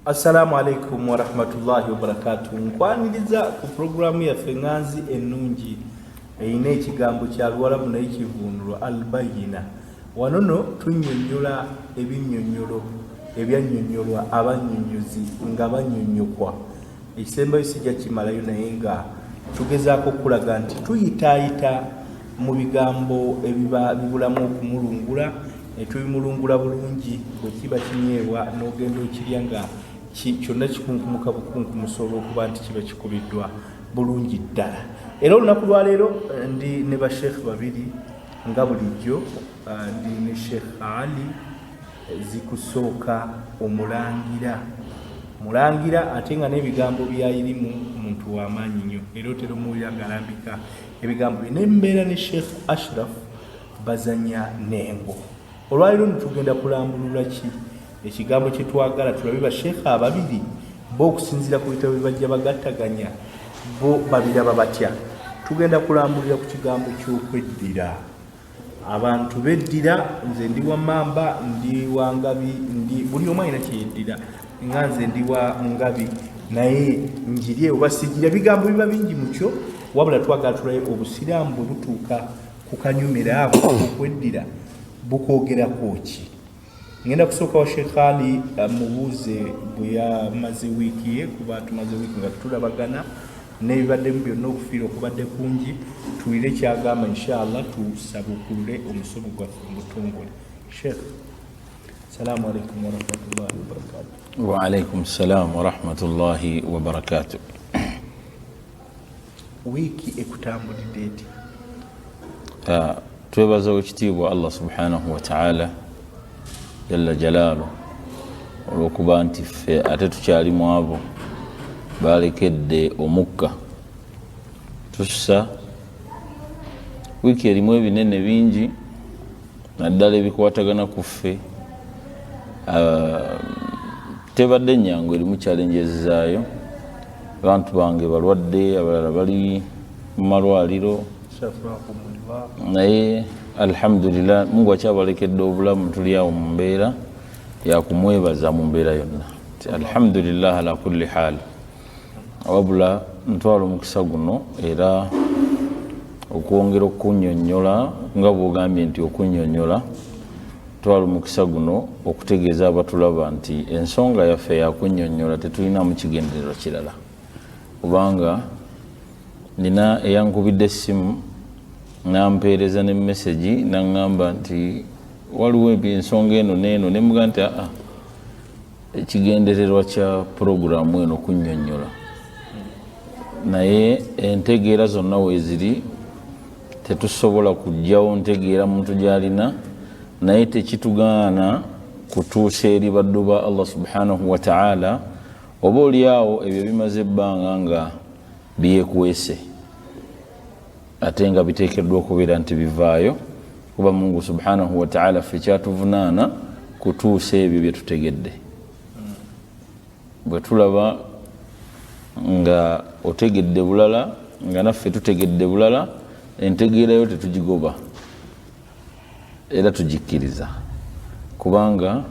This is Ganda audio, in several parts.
Assalamu alaikum warahmatullahi wabarakatu. Nkwaniriza ku pulogulaamu yaffe ŋŋanzi ennungi erina ekigambo kya Luwarabu naye kivuunulwa Albayina. Wano no tunnyonnyola ebinnyonnyolo ebyannyonnyolwa abannyonnyozi nga bannyonnyokwa. Ekisembayo sijja kimalayo naye nga tugezaako okukulaga nti tuyitaayita mu bigambo ebiba bibulamu okumulungula ne tubimulungula bulungi bwe kiba kinyeebwa n'ogenda okirya nga kyonna kikunkumuka bukunkumusa olw'okuba nti kiba kikubiddwa bulungi ddala. Era olunaku lwaleero ndi ne basheekh babiri nga bulijjo, ndi ne Sheikh Ali Zikusooka Omulangira Mulangira, ate nga n'ebigambo byayirimu muntu w'amaanyi nnyo era otera omuwulira ng'alambika ebigambo bye, nembeera ne Sheikh Ashraf Bazanya Nengo. Olwaleero nno tugenda kulambulula ki ekigambo kye twagala tulabe basheekh ababiri bo okusinziira ku bitabo bye bajja bagattaganya bo babiraba batya. Tugenda kulambulira ku kigambo ky'okweddira. Abantu beddira, nze ndi wa mamba, ndi wa ngabi, ndi buli omu alina kyeyeddira, nga nze ndi wa ngabi naye njirye oba sigirya, bigambo biba bingi mukyo. Wabula twagala tulabe obusiraamu bwe butuuka ku kanyumira ako okweddira bukwogerako ki. Ngenda kusooka wa Sheikh Ali mubuuze bwe yamaze wiiki ye, kuba tumaze wiiki nga tulabagana n'ebibaddemu byonna, okufiira okubadde kungi. Tuwulire kyagamba, inshallah tusabukulule omusomo gwaffe mu butongole. Sheikh, salaamu alaikum warahmatullahi wabarakatuh. Wa alaikum salam warahmatullahi wabarakatuh. Wiiki ekutambulidde eti? Twebaza wekitiibwa Allah subhanahu wataala jalla jalaalu olwokuba nti ffe ate tukyali mu abo balekedde omukka. Tussa wiiki erimu ebinene bingi naddala ebikwatagana ku ffe. Tebadde nyangu, erimu challenges zaayo. Abantu bange balwadde, abalala bali mu malwaliro, naye alhamdulillah Mungu akyabalekedde obulamu. Tuli awo mu mbeera yakumwebaza mu mbeera yonna nti alhamdulillah ala kulli hal. Wabula ntwala omukisa guno era okwongera okunyonyola nga bwogambye nti okunyonyola, twala omukisa guno okutegeeza abatulaba nti ensonga yaffe yakunyonyola, tetulinamu kigendererwa kirala. Kubanga nina eyankubidde essimu nampeereza ne mesagi naŋŋamba nti waliwo ensonga eno neeno, nemuga nti aa, ekigendererwa kya puroguramu eno kunnyonnyola, naye entegeera zonna weeziri tetusobola kujjawo ntegeera muntu gyalina, naye tekitugaana kutuusa eri baddu ba Allah subhanahu wataala. Oba oliawo ebyo bimaze ebbanga nga byekwese ate nga biteekeddwa okubeera nti bivaayo, kuba Mungu subhanahu wataala ffe kyatuvunaana kutuusa ebyo byetutegedde. Bwe tulaba nga otegedde bulala nga naffe tutegedde bulala, entegeerayo tetugigoba era tugikkiriza, kubanga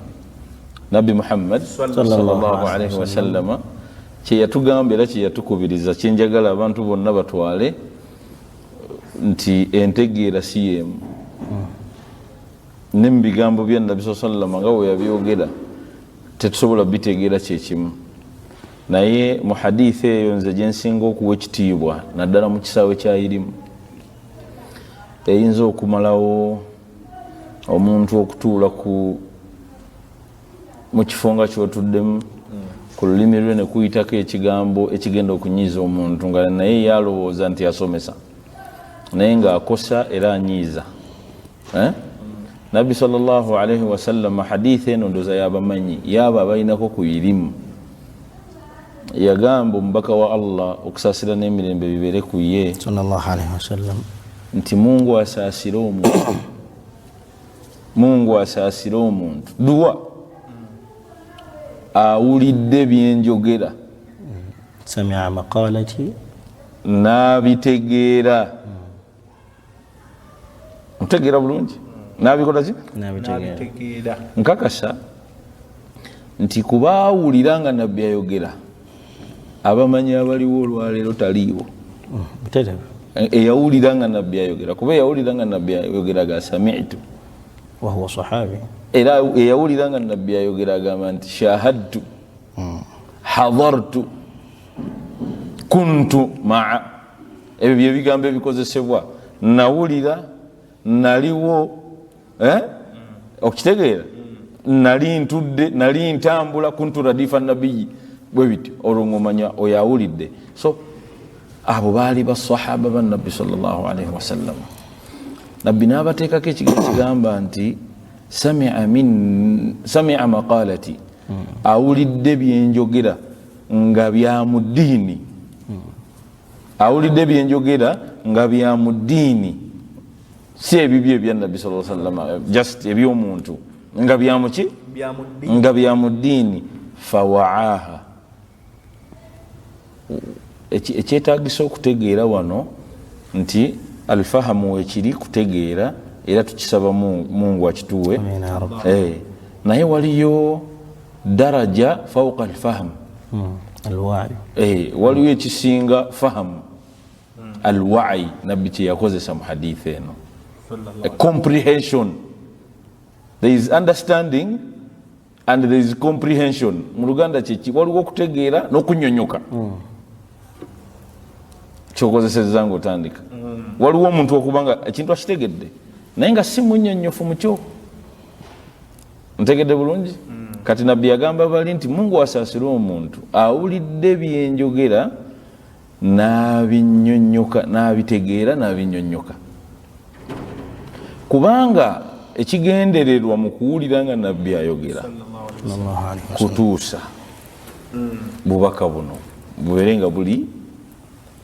Nabbi Muhammad sallallahu alaihi wasallama kyeyatugamba era kyeyatukubiriza, kyenjagala abantu bonna batwale nti entegeera si yemu. Ne mu bigambo bya Nabbi saa sallama nga bwe yabyogera tetusobola bitegeera kyekimu, naye mu hadithi eyo nze gyensinga okuwa ekitiibwa naddala mu kisaawe kyayirimu eyinza okumalawo omuntu okutuula ku mu kifo nga kyotuddemu, ku lulimi lwe ne kuyitako ekigambo ekigenda okunyiiza omuntu nga naye yalowooza nti asomesa, naye ng'akosa era anyiiza, eh? Nabbi sallallahu alaihi wasallama, hadithi eno ndoza yabamanyi yaaba abalinako ku irimu, yagamba omubaka wa Allah okusaasira n'emirembe bibeere ku ye sallallahu alaihi wasallam nti Mungu asaasire omuntu, Mungu asaasire omuntu duwa awulidde byenjogera, samia maqalati, n'abitegeera. Ntegeera bulungi, n'abikola ki? N'abitegeera. Nkakasa Nti kubaawulira nga nabbi ayogera, abamanyi abaliwo olwaleero taliiwo. Eyawulira nga nabbi ayogera, kuba eyawulira nga nabbi ayogera ga sami'tu wa huwa sahabi, era eyawulira nga nabbi ayogera agamba nti shahadtu, hadartu, kuntu maa. Ebyo byebigambo ebikozesebwa, nawulira, naliwo, okitegeera, nali ntudde, nali ntambula, kuntu radifa nabiyi, bwe bityo olwo ng'omanya oyo awulidde. So abo baali basahaba ba nabbi sallallahu alaihi wasallam. Nabbi n'abateekako ekigambo kigamba nti sami'a maqalati, awulidde byenjogera nga bya mu ddiini, awulidde byenjogera nga bya mu ddiini, si ebibyo ebya nabbi sallallahu alaihi wasallam, just eby'omuntu, nga bya muki, nga bya mu ddiini. Fawaaha, ekyetagisa okutegeera wano nti alfahamu wekiri kutegeera, era tukisaba Mungu akituwe. Naye waliyo daraja fauka alfahamu, waliwo ekisinga fahamu, alwai. Nabbi kyeyakozesa mu hadithi eno, a comprehension. There is understanding and there is comprehension. Mu Luganda kyeki? Waliwo okutegeera n'okunyonyoka. Kyokozesezza ngaotandika, waliwo omuntu okuba nga ekintu akitegedde naye nga si munyonyofu mukyo. Ntegedde bulungi? Kati nabbi yagamba bali nti Mungu asaasire omuntu awulidde byenjogera n'abinyonyoka, n'abitegeera, n'abinyonyoka. Kubanga ekigendererwa mu kuwulira nga nabbi ayogera kutuusa bubaka buno bubeere nga buli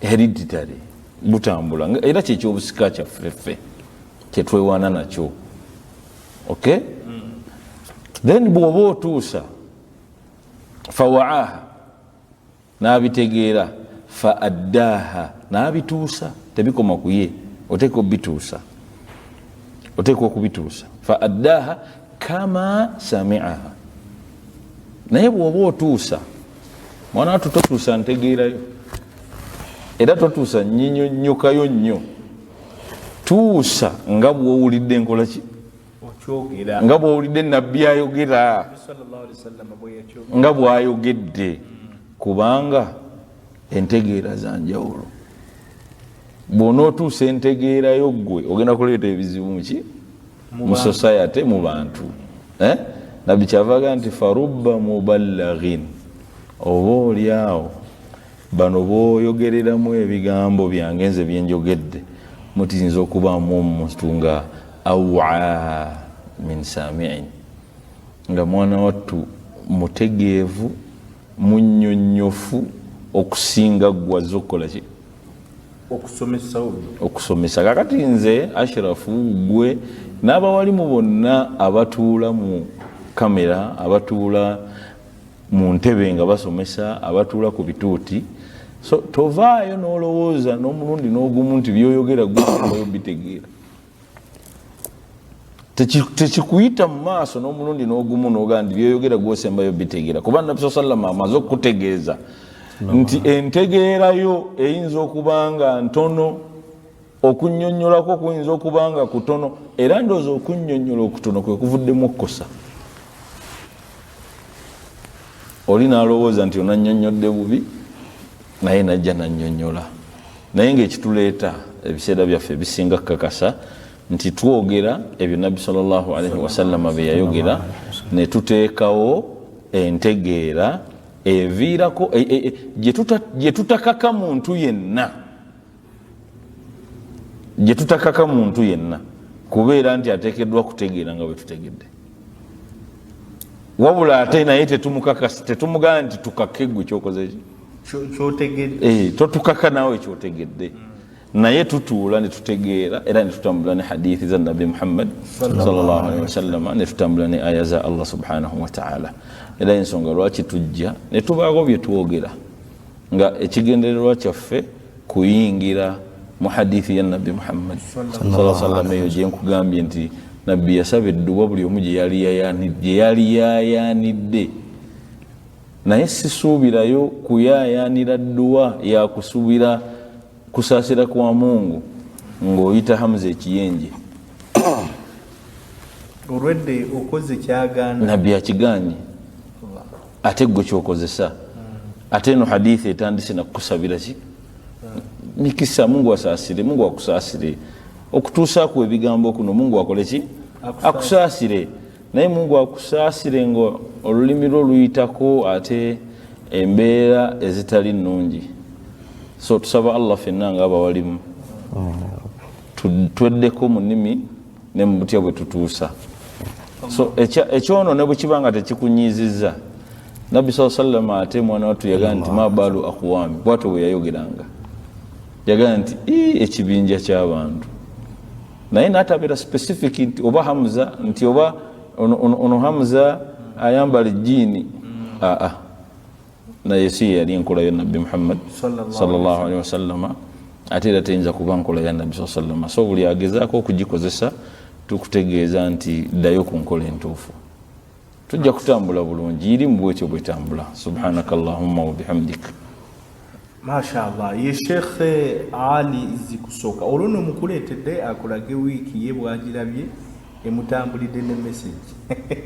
hereditary, butambula, era kyekyobusika kyaffe ffe kyetwewaana nakyo. Okay, then bw'oba otuusa, fawaaha, n'abitegeera, fa addaaha, n'abituusa. Tebikoma kuye, oteeka obituusa, oteeka okubituusa. Fa addaaha kama samiaha. Naye bw'oba otuusa, mwana watu, totuusa ntegeerayo, era totuusa nyinyonnyokayo nnyo. Tuusa nga bw'owulidde enkola ki, nga bw'owulidde nabbi ayogera, nga bw'ayogedde, kubanga entegeera za njawulo. Bw'onootuusa entegeerayo ggwe, ogenda kuleeta ebizibu muki, mu society, mu bantu. Nabbi kyavaga nti farubba muballaghin, oba oliawo bano b'oyogereramu ebigambo byange nze byenjogedde, mutiyinza okubaamu omuntu nga awa min samiin, nga mwana wattu mutegeevu, munyonyofu okusinga ggwazza okukola ki, okusomesa. Kakati nze Ashirafu, gwe n'abawalimu bonna abatuula mu kamera, abatuula mu ntebe nga basomesa, abatuula ku bituuti, so tovaayo n'olowooza n'omulundi n'ogumu nti byoyogera gweoyo bitegeera. Tekikuyita mu maaso n'omulundi n'ogumu n'ogaa nti byoyogera gwosembayo bitegeera, kuba nabbi saa sallama amaze okukutegeeza nti entegeerayo eyinza okuba nga ntono, okunyonyolako kuyinza okuba nga kutono, era ndowooza okunyonyola okutono kwe kuvuddemu okukosa. Oli n'alowooza nti onannyonnyodde bubi, naye najja nannyonnyola. Naye ngaekituleeta ebiseera byaffe ebisinga kukakasa nti twogera ebyo nabbi sallallahu alaihi wasallama bye yayogera, ne tuteekawo entegeera eviirako gye tutakaka muntu yenna, gye tutakaka muntu yenna kubeera nti ateekeddwa kutegeera nga bwe tutegedde. Wabula ate naye tetumukakasa, tetumugamba nti tukake gwe kyokoze ki, totukaka naawe kyotegedde. Naye tutuula ne tutegeera, era ne tutambula ne hadithi za nabbi Muhammad sallallahu alaihi wasallama, ne tutambula ne aya za Allah subhanahu wataala. Era ensonga lwaki tujja ne tubaako bye twogera, nga ekigendererwa kyaffe kuyingira mu hadithi ya nabbi Muhammad sallallahu alaihi wasallam, eyo gye nkugambye nti nabbi yasaba edduwa buli omu gye yali yayanidde. Naye sisuubirayo kuyaayaanira dduwa yakusuubira kusaasira kwa Mungu ng'oyita Hamza ekiyenje. Olwedde okoze kyagaana. Nabbi akiganye, ate gwe kyokozesa. Ate eno hadithi etandise nakukusabira ki mikisa. Mungu asaasire, Mungu akusaasire okutuusaaku ebigambo kuno. Mungu akole ki? Akusaasire. Naye Mungu akusaasire nga olulimi lwo luyitako ate embeera ezitali nnungi. So tusaba Allah fenna nga abawalimu tweddeko mu nnimi ne mu butya bwe tutuusa. So ekyono ne bwe kiba nga tekikunyiizizza, Nabbi saa sallama ate mwana wattu yagamba nti ma baalu aqwami, bwatyo bwe yayogeranga, yagamba nti ekibinja ky'abantu, naye n'atabeera specific nti oba Hamza, nti oba ono Hamza ayambala ejjiini. Aa, naye si yeyali enkola ya Nabbi Muhammad sallallahu alaihi wasallama, ate era teyinza kuba nkola ya Nabbi saa sallama. So buli agezaako okugikozesa, tukutegeeza nti ddayo ku nkola entuufu, tujja kutambula bulungi. Irimu bwetyo bwetambula. Subhanaka allahumma wabihamdik. Mashallah, ye Sheikh Ali Zikusooka. Olwo nno mukuleetedde akulage wiiki ye bwagirabye emutambulidde ne message.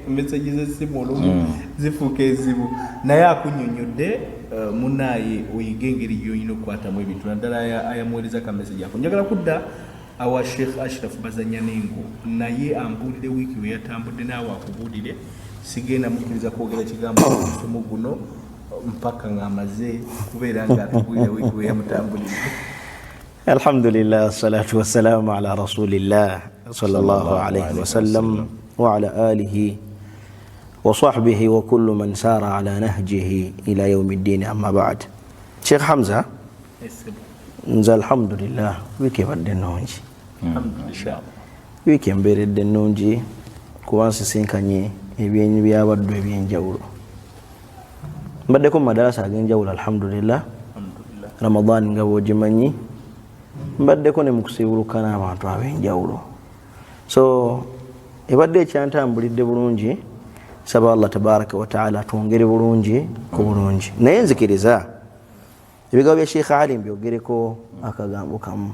Message z'essimu olumu zifuuka ezibu, naye akunyonyodde munaaye oyige engeri gy'olina okukwatamu ebintu, naddala ayamuweereza ka message ako. Njagala kudda awa Sheikh Ashraf Bazanyanengo, naye ambuulire wiiki we yatambudde, naawe akubuulire. Sigenda mukkiriza kwogera kigambo ku musomo guno mpaka ng'amaze kubeera nga atubuulira wiiki we yamutambulidde. Alhamdulillah, wassalatu wassalamu ala rasulillah sallallahu alayhi wasallam wa ala alihi wa sahbihi wa kullu man sara ala nahjihi ila yaumi ddini, amma ba'd. Sheikh Hamza, nze alhamdulillah wiiki ebadde nnungi. Wiiki embeeredde nnungi kuba nsisinkanye ebyenyi byabaddu ebyenjawulo, mbaddeko mu madarasa ag'enjawulo, alhamdulillah. Ramadan nga bwogimanyi, mbaddeko ne mukusiibuluka n'abantu ab'enjawulo, so ebadde ekyantambulidde bulungi. Saba Allah tabaraka wataala atwongere bulungi ku bulungi. Naye nzikiriza ebigambo bya Sheikh Ali mbyogereko akagambo kamu,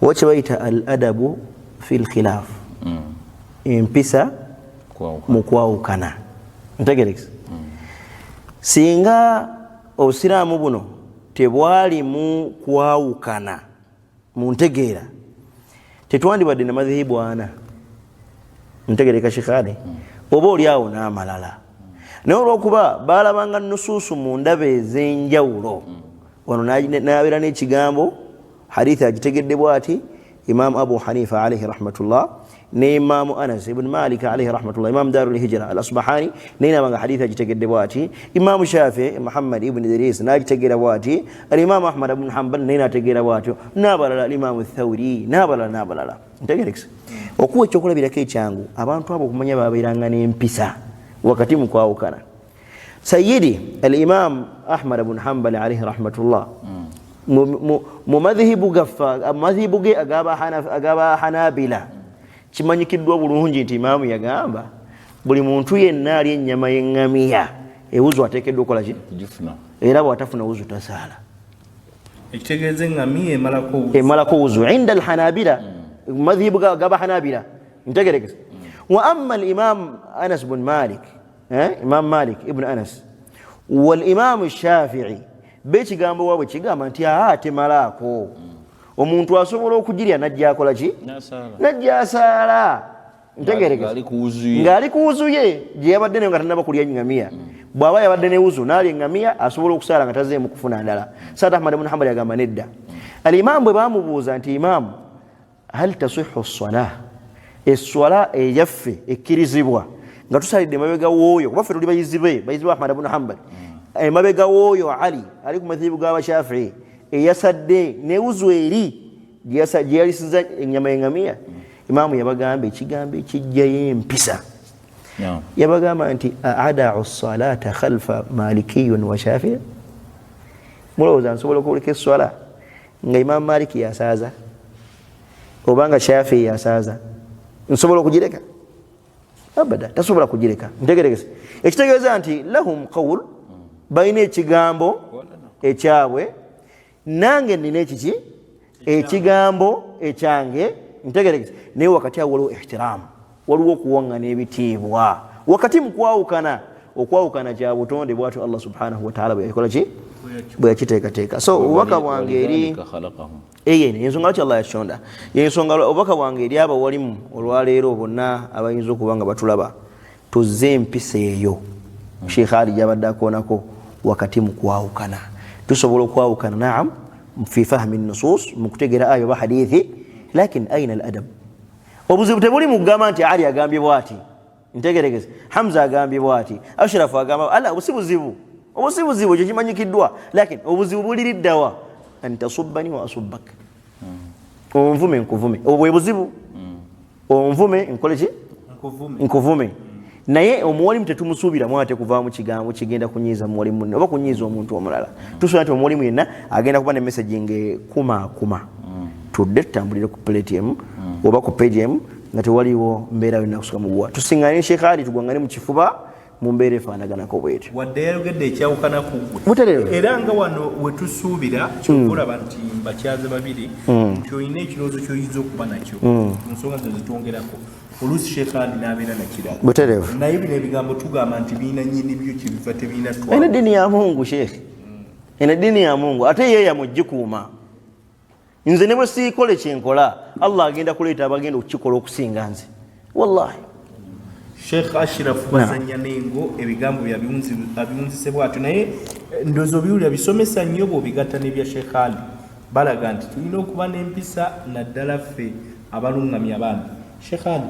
wo kyebayita al adabu fi lkhilaf, empisa mu kwawukana. Ntegerekesa, singa obusiraamu buno tebwalimu kwawukana mu ntegeera, tetwandibadde na madhihibu ana. Ntegereka Sheikh Ali, oba oli awo n'amalala. Naye olwokuba balabanga nusuusu mu ndaba ez'enjawulo, wano nabeera n'ekigambo hadithi agitegedde bwati Imamu Abu Hanifa alaihi rahmatullah, ne Imamu Anas ibn Malik alaihi rahmatullah, Imamu Darul Hijra al Asbahani, naye nabanga hadithi agitegedde bwati. Imamu Shafi Muhammad ibn Idris nagitegeera bwati. Alimamu Ahmad ibn Hanbal naye nategeera bwatyo, n'abalala, Alimamu Thauri n'abalala n'abalala. Ntegerekesa okuwa ekyokulabirako ekyangu, abantu abo okumanya babeeranga n'empisa wakati mu kwawukana. Sayidi Alimam Ahmad bnu Hambali alaihi rahmatullah, mu madhihibu gaffe, madhihibu ge agaba Hanabila, kimanyikiddwa bulungi nti imaamu yagamba buli muntu yenna ali ennyama y'eŋŋamiya ewuzu ateekeddwa okukola ki? Era bw'atafuna wuzu tasaala. Ekitegeeza eŋŋamiya emalako. Emalako wuzu inda alhanabila, madhihibu gaba Hanabila. Ntegerekesa, wa amma alimam Anas bun Malik, Imam Malik ibn Anas walimaamu Shafii, bekigambo waabwe kigamba nti aa, temalaako, omuntu asobola okugirya najja akola ki? Najja asaala. Ntegerekesa, ng'ali ku wuzu ye gye yabadde nayo nga tanaba kulya ŋŋamiya. Bw'aba yabadde ne wuzu n'alya eŋŋamiya, asobola okusaala nga tazeemu kufuna ndala. Saad Ahmad bnu Hambali agamba nedda. Alimaamu bwe bamubuuza nti, imaamu, hal tasihu ssalah, eswala eyaffe ekkirizibwa nga tusalidde emabega w'oyo, kuba ffe tuli bayizi be, bayizi ba Ahmad bnu Hambali, emabega w'oyo Ali ali ku madhibu g'Abashafii eyasadde newuzu eri gye yalisiza ennyama y'eŋŋamiya? Imaamu yabagamba ekigambo ekijjayo empisa. Yabagamba nti, adau salata khalfa malikiyun wa shafii? Mulowooza nsobola okuleka eswala nga Imaamu Maliki yasaaza oba nga Shafii yasaaza? Nsobola okugireka? Abada tasobola kugireka. Ntegerekese. Ekitegeeza nti lahum qawl, balina ekigambo ekyabwe, nange nina ekiki ekigambo ekyange. Ntegerekese. Naye wakati awo waliwo ihtiramu, waliwo okuwaŋŋana ebitiibwa wakati mu kwawukana. Okwawukana kya butonde, bwatyo Allah subhanahu wataala bwe yakola ki, bwe yakiteekateeka. So obubaka bwange eri eyene ensonga lwaki Allah yakitonda, yensonga obubaka bwange eri abawalimu olwaleero bonna abayinza okuba nga batulaba, tuzze empisa eyo Sheikh Ali gyabadde akoonako wakati mu kwawukana. Tusobola okwawukana, naam, fi fahmi nusus, mu kutegeera aya oba hadithi, lakin aina al adab? Obuzibu tebuli mu kugamba nti Ali agambye bwati, ntegeregeze, Hamza agambye bwati, Ashrafu agamba ala. Obusi buzibu, obusi buzibu, ekyo kimanyikiddwa. Lakin obuzibu buliriddawa? An tasubbani wa asubbak, onvume nkuvume, obwo bwe buzibu. Onvume nkole ki? Nkuvume. Naye omuwalimu tetumusuubiramu ate kuvaamu kigambo kigenda kunyiiza muwalimu munne oba kunyiiza omuntu omulala. Tusuubira nti omuwalimu yenna agenda kuba ne message ng'ekumaakuma, tudde tutambulire ku plate emu oba ku page emu nga tewaliwo mbeera yonna kusuka muguwa. Tusiŋŋane Sheikh Ali, tugwangane mu kifuba mu mbeera efaanaganako bwetyo. Wadde yayogedde ekyawukana ku ggwe. Butereevu. Era nga wano wetusuubira kyokulaba nti mbakyaze babiri, nti olina ekirowoozo kyoyinza okuba nakyo ku nsonga zino zetwongerako, oluusi Sheikh Ali n'abeera nakirala. Butereevu. Naye bino ebigambo tugamba nti birina nyini byo, kyebiva tebirina. Eno eddiini ya Mungu, Sheikh, eno eddiini ya Mungu, ate ye yamugikuuma. Nze ne bwe siikole kyenkola, Allah agenda kuleeta abagenda okukikola okusinga nze, wallahi. Sheikh Ashraf Bazanya Nengo, ebigambo bye abiwunzise bwatyo, naye ndowooza obiwulira bisomesa nnyo bw'obigatta n'ebya Sheikh Ali. Balaga nti tulina okuba n'empisa, naddala ffe abaluŋŋamya abaana. Sheikh Ali,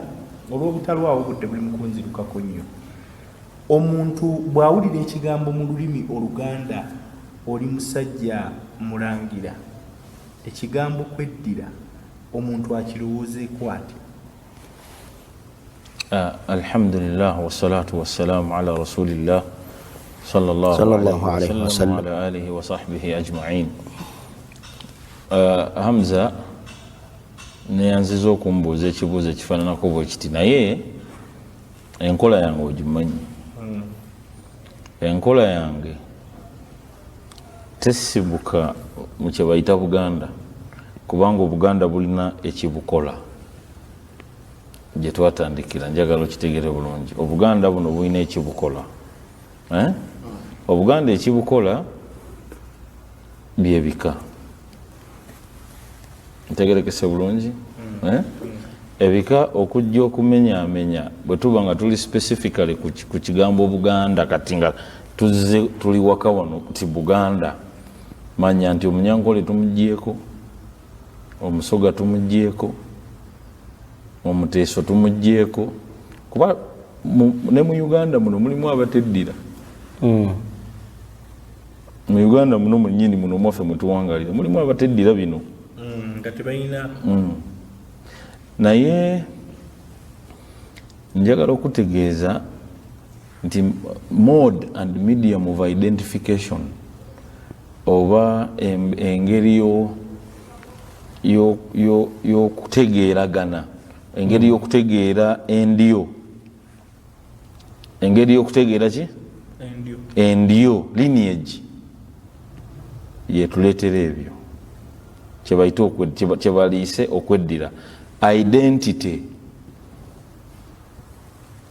olw'obutalwawo, obudde buli mu kunzirukako nnyo. Omuntu bw'awulira ekigambo mu lulimi Oluganda, oli musajja mulangira, ekigambo kweddira omuntu akirowoozeeko atya? Alhamdulillah, wassalatu wassalamu ala rasulillah sallallahu Sallallahu alayhi alayhi wasallam wasallam. wa ala alihi wa sahbihi ajma'in. Hamza, neyanziza okumbuuza ekibuuzo ekifaananako bwe kiti, naye enkola yange ogimanyi. Enkola yange tesibuka mu kye bayita Buganda, kubanga Obuganda bulina ekibukola gye twatandikira. Njagala okitegere bulungi, Obuganda buno bulina ekibukola, eh? Obuganda ekibukola byebika. Ntegerekese bulungi, eh? Ebika okujja okumenyamenya bwe tuba nga tuli specifically ku kigambo Buganda, kati nga tuzze tuli waka wano nti Buganda, manya nti Omunyankole tumugyeko, Omusoga tumugyeko, Omuteeso tumugyeko, kuba ne mu Uganda muno mulimu abateddira. Mu Uganda muno mwennyini muno mwaffe mwetuwangalira mulimu abateddira bino. Nga tebalina. Naye njagala okutegeeza nti mode and medium of identification, oba engeri y'okutegeeragana, engeri y'okutegeera endyo, engeri y'okutegeera ki? Endyo. Endyo, lineage, yetuleetera ebyo kyebayita kyebaliise okweddira, identity.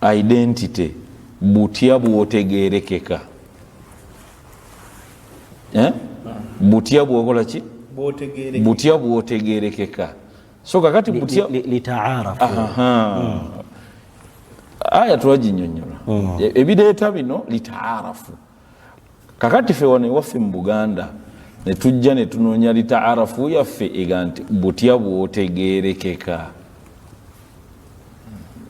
Identity butya bwotegerekeka, eh? Butya bwokola ki? Bwotegerekeka. Butya bwotegerekeka. So kakati butya Litaarafu. Aha. Aya twaginyonyola. Ebireeta bino litaarafu. Kakati fe wano ewaffe mu Buganda netujja netunoonya litaarafu yaffe ega nti butya bwotegerekeka,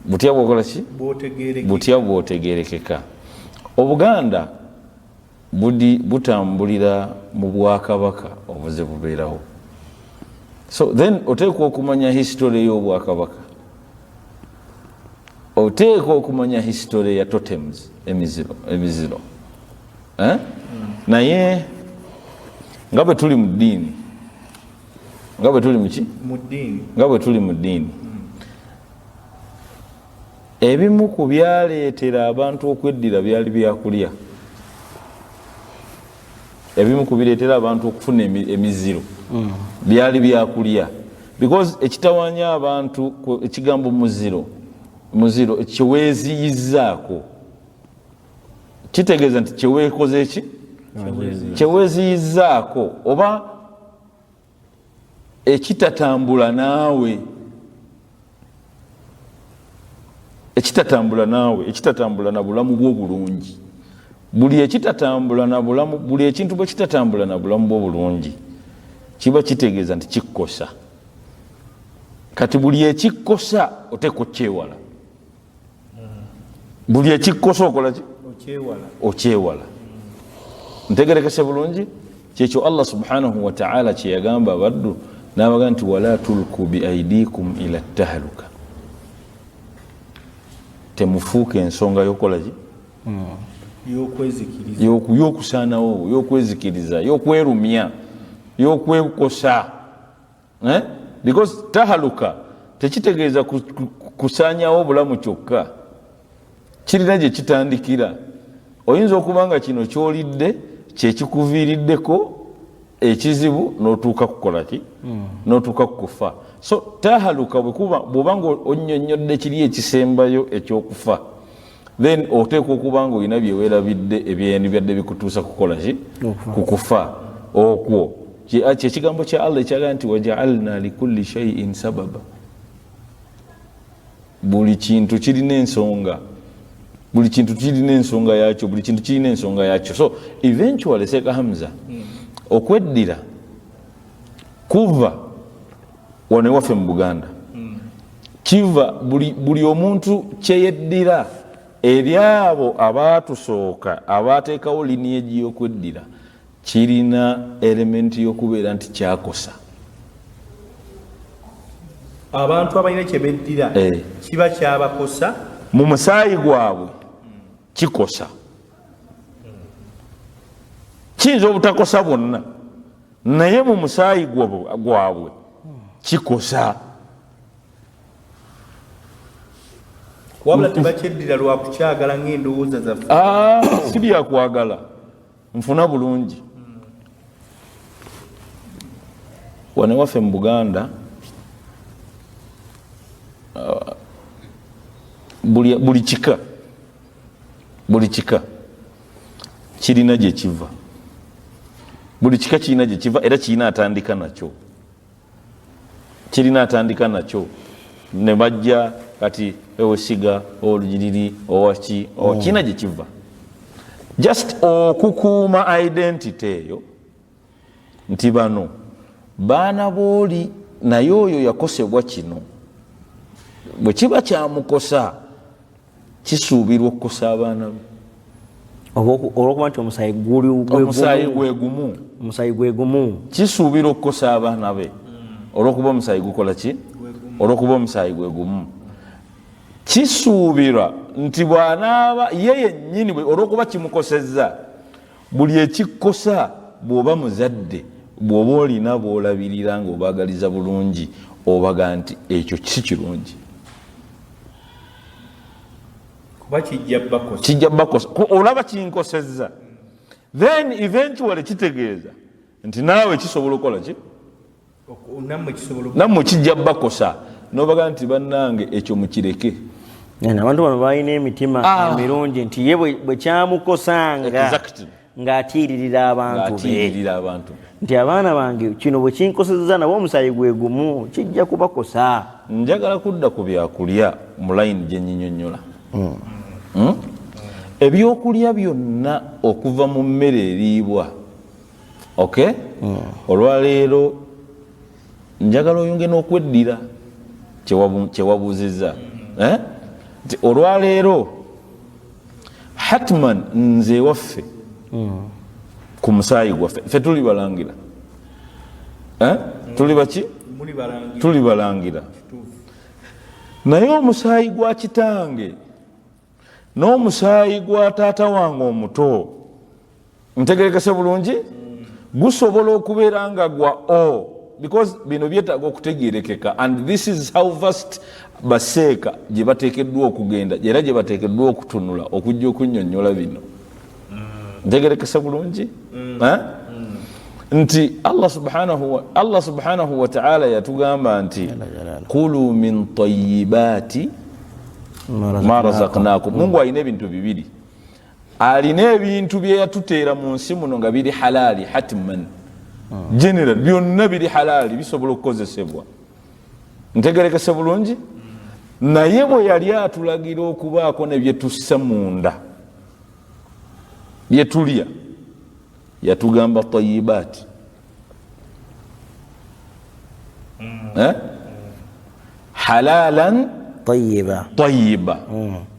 butya bwokola ki? Bwotegerekeka. Butya bwotegerekeka. Obuganda budi butambulira mu bwakabaka obuze bubeerawo. So then oteekwa okumanya history y'obwakabaka, oteekwa okumanya history ya totems, emiziro, emiziro, eh? Naye nga bwe tuli mu ddiini, nga bwe tuli muki? Mu ddiini. Nga bwe tuli mu ddiini. Ebimu ku byaleetera abantu okweddira byali byakulya. Ebimu ku bireetera abantu okufuna emiziro byali byakulya, because ekitawanya abantu ekigambo muziro, muziro kyeweeziyizaako kitegeeza nti kyeweekoze ki, kyeweeziyizaako oba ekitatambula naawe, ekitatambula naawe, ekitatambula na bulamu bwo bulungi. Buli ekitatambula na bulamu, buli ekintu bwe kitatambula na bulamu bwo bulungi kiba kitegeeza nti kikkosa. Kati buli ekikkosa oteekwa okukyewala. Buli ekikkosa okola ki? Okyewala. Ntegerekese bulungi? Kyekyo Allah subhanahu wataala kyeyagamba abaddu n'abaga nti wala tulku biaidikum ila tahaluka, temufuuka ensonga yokukola ki? Yokusaanawo, yokwezikiriza, yokwerumya, yokwekosa. Eh? Because tahaluka tekitegeeza kusaanyawo obulamu kyokka, kirina gye kitandikira. Oyinza okuba nga kino kyolidde kyekikuviiriddeko ekizibu n'otuuka kukola ki? N'otuuka kukufa. So tahaluka bw'oba nga onnyonnyodde kiri ekisembayo ekyokufa, then oteekwa okuba nga olina byeweerabidde ebyandibadde bikutuusa kukola ki? Kukufa okwo. Kyekigambo kya Allah ekyagaa nti wajaalna likulli shaiin sababa, buli kintu kirina ensonga, buli kintu kirina ensonga yakyo, buli kintu kirina ensonga yakyo. So eventually Sheikh Hamza, okweddira kuva wano ewaffe mu Buganda, kiva buli omuntu kyeyeddira eri abo abaatusooka abaateekawo lineage y'okweddira, kirina elementi y'okubeera nti kyakosa abantu abalina kye beddira, kiba kyabakosa mu musaayi gwabwe. Kikosa, kiyinza obutakosa bwonna, naye mu musaayi gwabwe kikosa. Wabula tebakyeddira lwa kukyagala ng'endowooza zaffe. Si byakwagala, nfuna bulungi. Wano waffe mu Buganda, buli kika kirina gye kiva, buli kika kirina gye kiva, era kirina atandika nakyo, kirina atandika nakyo ne bajja kati owesiga olunyiriri owaki, kirina gye kiva. Just okukuuma identity eyo nti bano baana booli, naye oyo yakosebwa kino, bwe kiba kyamukosa kisuubirwa okukosa abaana be. Olwokuba nti omusaayi guli omusaayi gwe gumu, omusaayi gwe gumu, kisuubirwa okukosa abaana be olwokuba omusaayi gukola ki? Olwokuba omusaayi gwe gumu, kisuubirwa nti bw'anaaba ye yennyini olwokuba kimukosezza. Buli ekikkosa bw'oba muzadde, bw'oba olina bw'olabirira ng'obaagaliza bulungi, obaga nti ekyo si kirungi. Kuba kijja bakosa. Kijja bakosa, olaba kinkosezza, then eventually kitegeeza nti naawe kisobola okukola ki? Nammwe kijja bakosa, nobaga nti bannange ekyo mukireke. Abantu bano balina emitima emirungi nti ye bwe kyamukosanga ng'atiiririra abantu be, nti abaana bange kino bwe kinkosezza nabo omusaayi gwe gumu kijja kubakosa. Njagala kudda ku byakulya mu layini gye nyinyonnyola. Ebyokulya byonna okuva mu mmere eriibwa, ok, olwaleero njagala oyunge n'okweddira kyewabuuzizza, eh? Nti olwaleero hatman nze ewaffe ku musaayi gwaffe ffe tuli balangira, eh? Tuli baki? Tuli balangira, naye omusaayi gwa kitange n'omusaayi gwa taata wange omuto, ntegerekese bulungi, gusobola okubeera nga gwa O. Because bino byetaaga okutegerekeka, and this is how vast baseeka gye bateekeddwa okugenda era gye bateekeddwa okutunula okujja okunnyonnyola bino. Ntegerekese bulungi? Eh? Nti Allah subhanahu wa ta'ala yatugamba nti kulu min tayibaati ma razaknakum. Mungu alina ebintu bibiri, alina ebintu byeyatuteera mu nsi muno nga biri halaali hatman, general byonna biri halaali, bisobola okukozesebwa. Ntegerekese bulungi? Naye bwe yali atulagira okubaako ne byetussa munda byetulya, yatugamba tayibaati. Eh? Halalan tayiba. Tayiba.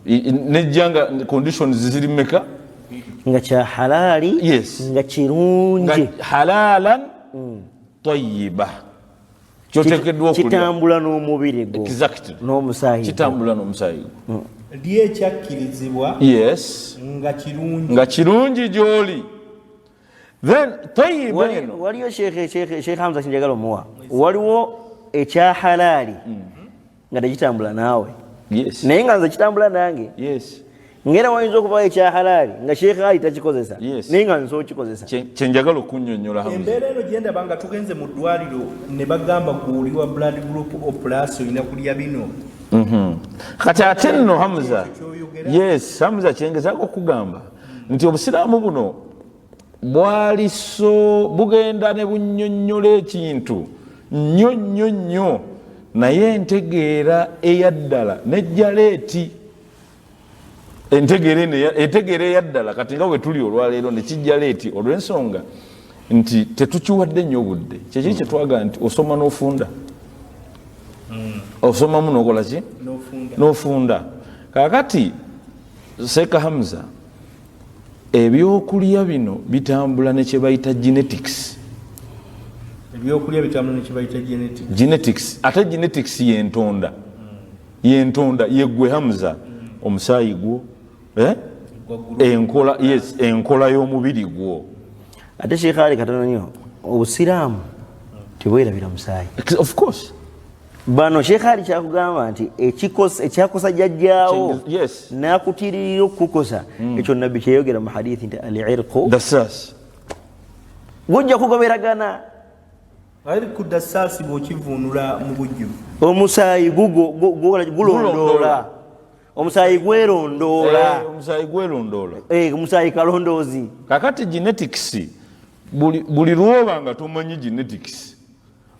Nejja nga conditions ziri meka? Nga kya halaali. Yes. Nga kirungi. Nga halalan tayiba, kyotekeddwa okulya kitambula n'omubiri gwo. Exactly. N'omusaayi gwo. Kitambula n'omusaayi gwo. Lye ekyakkirizibwa nga kirungi. Nga kirungi gy'oli. Then tayiba eno Waliyo Sheikh Hamza, kinjagala omuwa, waliwo ekya halaali nga tekitambula naawe, naye nga nze kitambula nange. Ngera wayinza okubawo ekya halaali nga Sheikh Ali takikozesa, naye nga nze okikozesa. Kyenjagala okunnyonnyola, Hamza. Embeera eno gyendaba nga tugenze mu ddwaliro ne bagamba gwe oli wa blood group O plus, olina kulya bino. Kati ate nno Hamza, Ekyo ky'oyogera. Yes, Hamza, kyengezaako okugamba nti obusiraamu buno bwali so bugenda ne bunnyonnyola ekintu nnyo nnyo nnyo, naye entegeera eyaddala nejja late. Entegeera eno entegeera eyaddala kati nga bwe tuli olwaleero nekijja late, olw'ensonga nti tetukiwadde nnyo obudde. Kyekiri kyetwagala nti osoma n'ofunda, osomamu n'okola ki? N'ofunda. N'ofunda. Kakati Seeka Hamza, ebyokulya bino bitambula ne kyebayita genetics. Ebyokulya bitambula ne kyebayita genetics. Genetics. Ate genetics yentonda, yentonda yeggwe Hamza, omusaayi gwo, eh? Enkola, yes, enkola y'omubiri gwo. Ate Sheikh Ali, katono nnyo, obusiraamu tebwerabira musaayi. Of course. Bano Sheikh Ali kyakugamba nti ekyakosa jjajjaawo nakutiririra okukukosa, ekyo nabbi kyeyogera mu hadithi nti al irqu dasas. Gujja kugoberagana. Irqu dasasi bw'okivuunula mu bujjuvu? Omusaayi gulondoola, omusaayi gwerondoola. Eh, omusaayi gwerondoola. Eh, omusaayi kalondoozi. Kakati genetics, buli lwoba nga tomanyi genetics,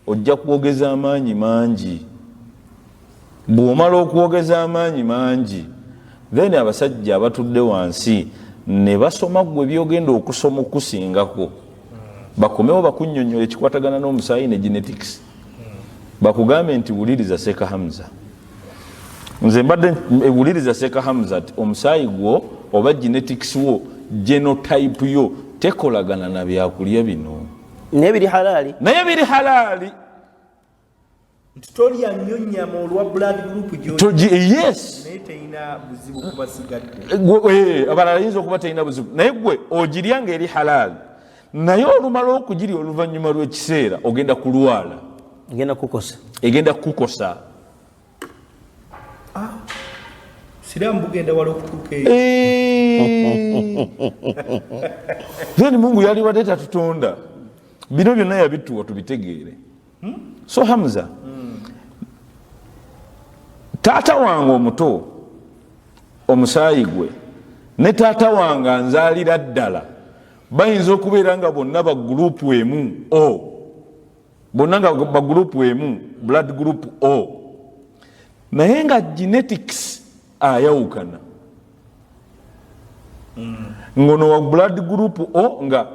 ojja kwogeza amaanyi mangi. Bw'omala okwogeza amaanyi mangi, then abasajja abatudde wansi ne basoma gwe byogenda okusoma okusingako bakomewo bakunnyonnyola ekikwatagana n'omusaayi ne genetics, bakugambe nti wuliriza Seeka Hamza, nze mbadde wuliriza Seeka Hamza ti omusaayi gwo oba genetics wo, genotype yo tekolagana na byakulya bino. Naye biri halaali. Naye biri halaali. Nti tolya nnyo nnyama olwa blood group gyo. Yes. Naye terina buzibu kubasigadde. Abalala yinza okuba terina buzibu, naye gwe ogirya ngaeri halaali, naye olumala okugirya oluvannyuma lw'ekiseera ogenda kulwala. Egenda kukosa. Egenda kukukosa. Siraamu bugenda wala okutuuka eyo. Then Mungu yalibadde tatutonda, bino byonna yabituwa tubitegeere. So Hamza, taata wange omuto omusaayi gwe ne taata wange anzaalira ddala bayinza okubeera nga bonna ba group emu O, bonna nga ba group emu, blood group O, naye nga genetics ayawukana, ngono wa blood group O, nga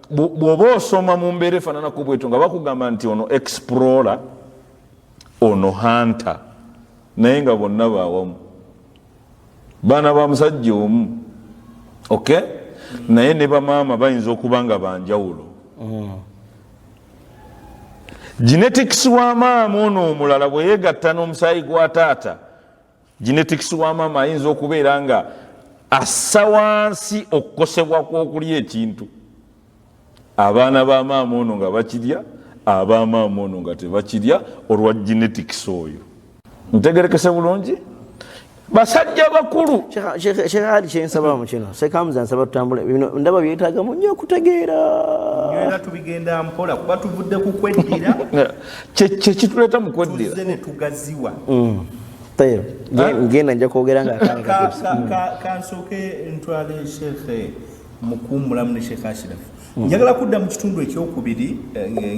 bw'oba osoma mu mbeera efaananako bwetyo nga bakugamba nti ono explorer, ono hunter, naye nga bonna bawamu, baana ba musajja omu, ok, naye ne bamaama bayinza okuba nga banjawulo. Genetics wa maama ono omulala bwe yeegatta n'omusaayi gwa taata, genetics wa maama ayinza okubeera nga assa wansi okukosebwa kw'okulya ekintu, abaana ba maama ono nga bakirya, Abamaama ono nga tebakirya olwa genetics oyo. Ntegerekese bulungi, basajja bakulu. Sheikh Ali, kyensaba mu kino sekamuza, nsaba tutambule. Bino ndaba byetaagamu nnyo okutegeera. Era tubigenda mpola kuba tuvudde ku kweddira. Kyekituleeta mu kweddira. Tuzze ne tugaziwa. Tayyib, ngenda nja kwogera nga akaana Kansooke ntwale Sheekhe Mukuumulamu ne Sheekh Ashirafu. Njagala kudda mu kitundu ekyokubiri.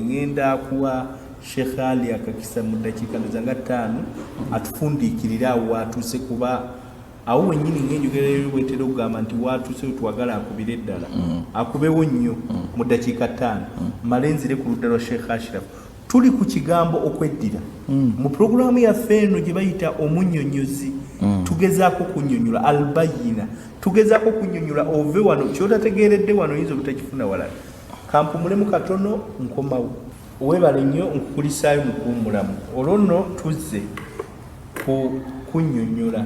Ngenda kuwa Sheekh Ali akakisa mu ddakiika ndoza nga 5 atufundiikirire awo watuuse, kuba awo wennyini ng'enjogera bwetera okugamba nti watuuse twagala akubire eddala, akubewo nnyo mu ddakiika 5. Male nzire ku ludda lwa Sheekh Ashirafu. Tuli ku kigambo okweddira mu puroguramu yaffe eno gye bayita Omunnyonnyozi. Tugezaako kunnyonnyola Albayina, tugezaako kunnyonnyola ove wano kyotategeeredde wano oyinza obutakifuna walala. Kampumulemu katono, nkomawo. Weebale nnyo, nkukulisaayo mu kuwummulamu. Olwo nno tuzze ku kunnyonnyola,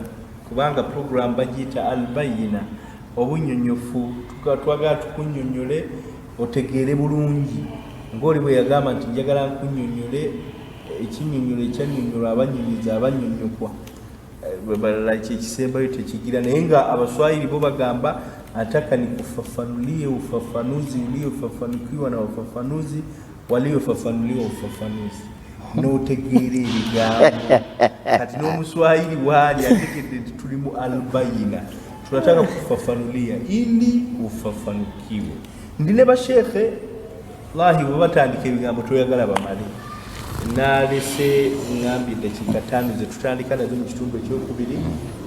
kubanga puroguramu bagiyita Albayina, obunnyonnyofu. Twagala tukunnyonnyole otegeere bulungi, ng'oli bwe yagamba nti njagala nkunnyonnyole ekinnyonnyolo ekyannyonnyolwa abannyonnyozi abannyonnyokwa. Balala kyekisembayo tekigira, naye nga Abaswahili bo bagamba ataka nikufafanulie ufafanuzi uliofafanukiwa na wafafanuzi waliofafanuliwa ufafanuzi, n'otegeera ebigambo. Kati n'Omuswahili waali ategedde nti tuli mu Albayina, tunataka kufafanulia ili ufafanukiwe. Ndi ne basheekhe lahi, bwe batandika ebigambo toyagala bamale. Nalese ŋŋambye eddakiika 5 ze tutandika nazo mu kitundu ekyokubiri,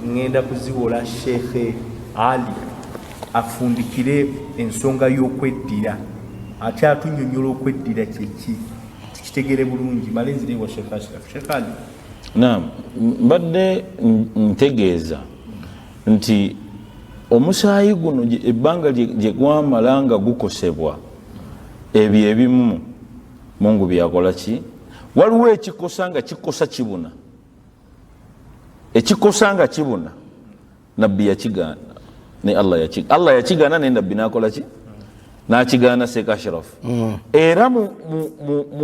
ŋŋenda kuziwola Sheekhe Ali afundikire ensonga y'okweddira, ate atunyonnyola okweddira kyeki, tukitegere bulungi. Male nzire wa Sheekh Ashraf. Sheekh Ali. Naam, mbadde ntegeeza nti omusaayi guno ebbanga gye gwamala nga gukosebwa ebyo ebimu Mungu byakola ki, waliwo ekikosa nga kikosa kibuna, ekikosa nga kibuna. Nabbi yakigaana ne Allah yakigaana ne nabbi nakola ki, nakigaana. Sheikh Ashraf, era mu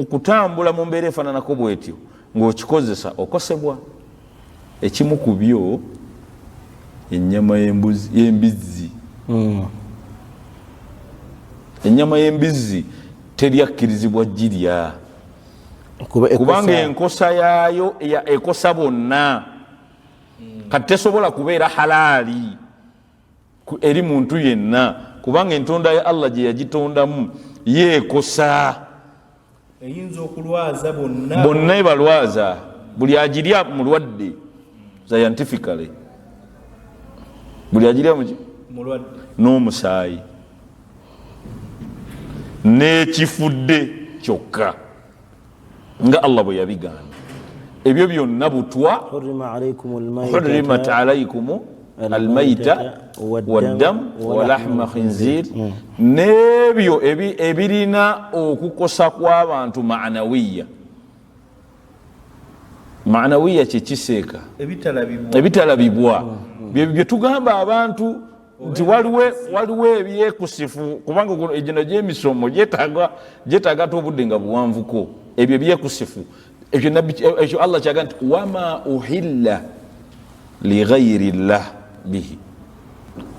kutambula mu mbeera efaananako bwetyo ng'okikozesa okosebwa. Ekimu ku byo ennyama y'embuzi, y'embizzi. Ennyama y'embizzi teryakkirizibwa girya kubanga enkosa yaayo ekosa bonna. Kati tesobola kubeera halaali eri muntu yenna, kubanga entonda ya Allah gye yagitondamu yeekosa. Eyinza okulwaza bonna. Bonna ebalwaza, buli agirya mulwadde. Scientifically buli agirya muki? Mulwadde. N'omusaayi n'ekifudde kyokka nga Allah bwe yabigaana, ebyo byonna butwa. Hurrimat alaykum almaita waddam walahma khinzir, n'ebyo ebirina okukosa kw'abantu manawiya. Manawiya kyekiseeka. Ebitalabibwa. Ebitalabibwa bye tugamba abantu nti waliwo ebyekusifu, kubanga egino gyemisomo gyetaaga ate obudde nga buwanvuko. Ebyo byekusifu, ekyo ekyo Allah kyaga nti wama uhilla lighairi llah bihi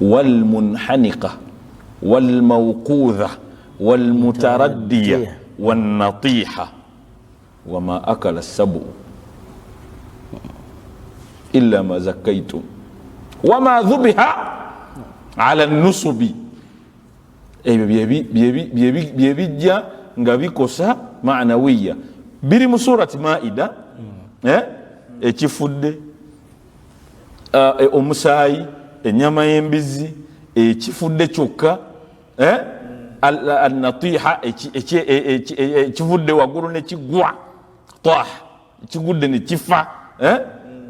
walmunhanika walmawqudha walmutaraddiya wannatiha wama akala sabu illa ma zakkaitum wama dhubiha ala nusubi. Ebyo byebijja nga bikosa manawiya, biri mu Surati Maida. Ekifudde, omusaayi, ennyama y'embizi, ekifudde kyokka, annatiha, ekivudde waggulu nekigwa tah, kigudde nekifa,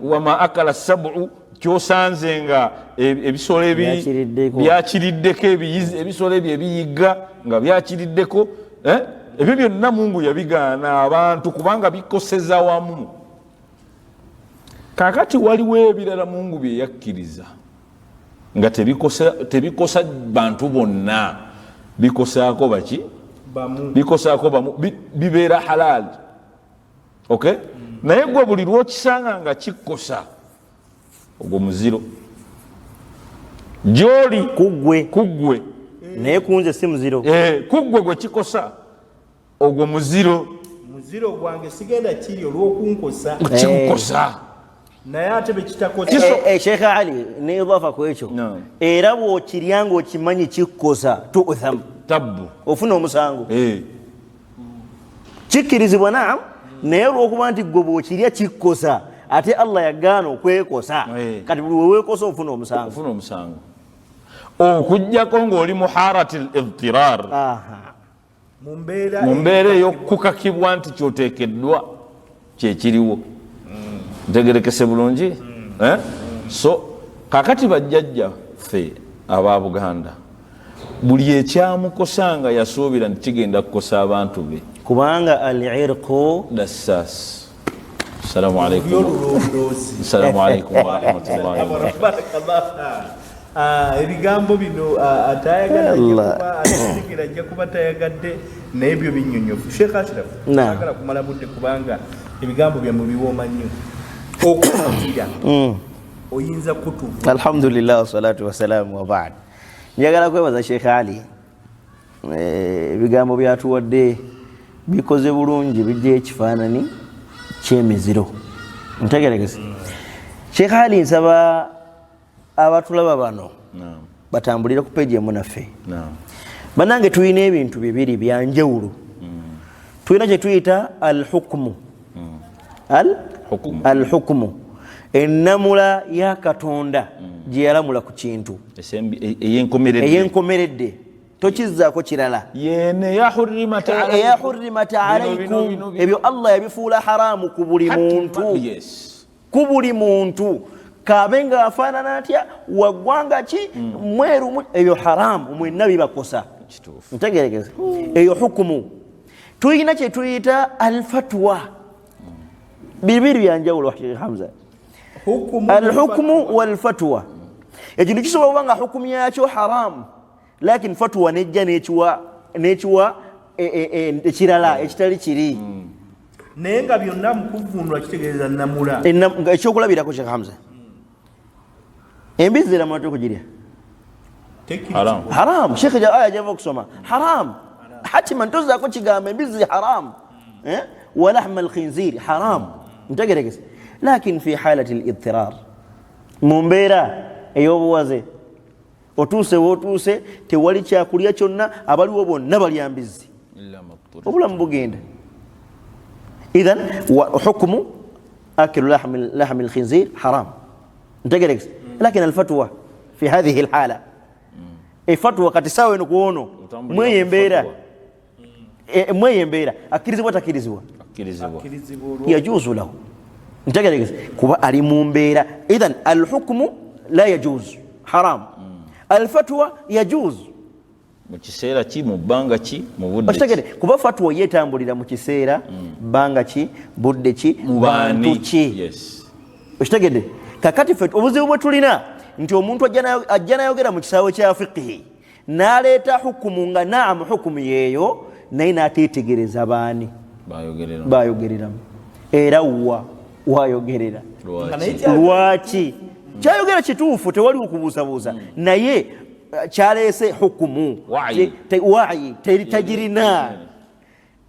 wama akala sabu, kyosanze nga ebisolo byakiriddeko, ebisolo ebyo ebiyiga nga byakiriddeko, ebyo byonna Mungu yabigaana abantu kubanga bikoseza wamu. Kakati waliwo ebirala Mungu bye yakkiriza nga tebikosa bantu bonna, bikosaako baki? Bikosaako bamu, bibeera halali, okay? Naye gwe buli lwokisanga nga kikosa, ogwo muziro gyoli. Kuggwe. Kuggwe. Naye kunze si muziro. Eh, kuggwe gwe kikosa, ogwo muziro. Muziro gwange, sigenda kiri olw'okunkosa. Kikukosa. Naye ate bekitakosa? Sheikh Ali, ne idafa ku ekyo, No. era bw'okirya ng'okimanyi kikkosa, tuuthamu. Tabbu. Ofuna omusango. Kikkirizibwa, naam, naye olwokuba nti gwe bw'okirya kikkosa, ate Allah yagaana okwekosa. Kati buli weweekosa ofuna omusango. Ofuna omusango, okugjako ng'oli mu harati l idtirar. Mu mbeera. Mu mbeera ey'okukakibwa nti kyoteekeddwa kyekiriwo. Ntegerekese bulungi? Eh? So kakati bajjajja ffe aba Buganda, buli ekyamukosa nga yasuubira nti kigenda kukosa abantu be. Kubanga al irqu dassas. Assalamu alaikum. Byolulondoozi. Assalamu alaikum warahmatullahi wabarakatuh. Barakallah. Ah, ebigambo bino, atayagala ajja Allah. kuba atategera, ajja kuba tayagadde, naye byo binnyonnyofu. Sheekh Ashraf, Naam. agala kumala budde kubanga ebigambo byammwe biwooma nnyo okutira, oyinza kutuvu. Alhamdulillah, wassalatu wassalamu wabaad. Njagala kwebaza Sheikh Ali. Ebigambo byatuwadde bikoze bulungi, bijja ekifaanani kyemiziro. Ntegerekese, Sheikh Ali, nsaba abatulaba bano batambulire ku peji emu naffe. Bannange, tulina ebintu bibiri byanjawulo. Tulina kyetuyita alhukmu, al Hukumu. Alhukmu, ennamula ya Katonda gye yalamula ku kintu. Eyenkomeredde. Eyenkomeredde, tokizzaako kirala. Yene ya hurrimat alaykum. Eya hurrimat Bino, bino, alaikum. bino, bino. Ebyo Allah yabifuula haramu ku buli muntu. Ku buli muntu, kabe ng'afaanana atya, waggwanga ki, mweru, ebyo haramu, mwenna bibakosa. Kituufu. Ntegerekeze, eyo hukumu. Tulina kye tuyita alfatwa, bibiri byanjawulo, Sheikh Hamza. Hukumu. Alhukmu walfatwa, ekintu kisobola okuba nga hukumu yakyo haramu, lakin fatwa nejja nekiwa ekirala ekitali kiri. Naye nga byonna mu kuvvuunulwa kitegeeza namula. Nga ekyokulabirako, Sheikh Hamza, embizzi eramula okugirya? Haram. Haramu. Shekhe, aya gyava okusoma haramu, hatiman tozaako kigambo, embizzi haramu. Eh? Wa lahma alkhinziri haramu. Ntegerekese, lakin fi halati lidtirar, mu mbeera ey'obuwaze, otuuse wootuuse, tewali kyakulya kyonna, abaliwo bonna balya mbizzi. Illa mabtur. Obulamu bugenda. Idhan wa hukmu akilu lahmi lkhinzir haram, ntegerekese, lakin alfatwa fi hathihi lhala, efatwa kati sawa eno kuono Otambulira mweyo ku embeera. fatwa. Mweyo embeera akkirizibwa, takkirizibwa? Akkirizibwa. Akkirizibwa olwo. Yajuzu lahu, ntegerekese, kuba ali mu mbeera. Idhan alhukmu la yajuzu, haram, alfatwa yajuzu. Mu kiseera ki, mu bbanga ki, mu budde ki? Okitegere, kuba fatwa yetambulira mu kiseera, bbanga ki, budde ki, Mu baani? bantu ki. Okitegedde? Kakati ffe obuzibu bwe tulina nti omuntu ajja nayogera mu kisaawe kya fiqihi n'aleeta hukumu nga naamu hukumu yeeyo, naye n'ateetegereza baani Bayogerera. Bayogereramu, era wa wayogerera. Lwaki? Lwaki kyayogera kituufu, tewali okubuusabuusa, naye kyaleese hukumu. Wayi. Wayi tagirina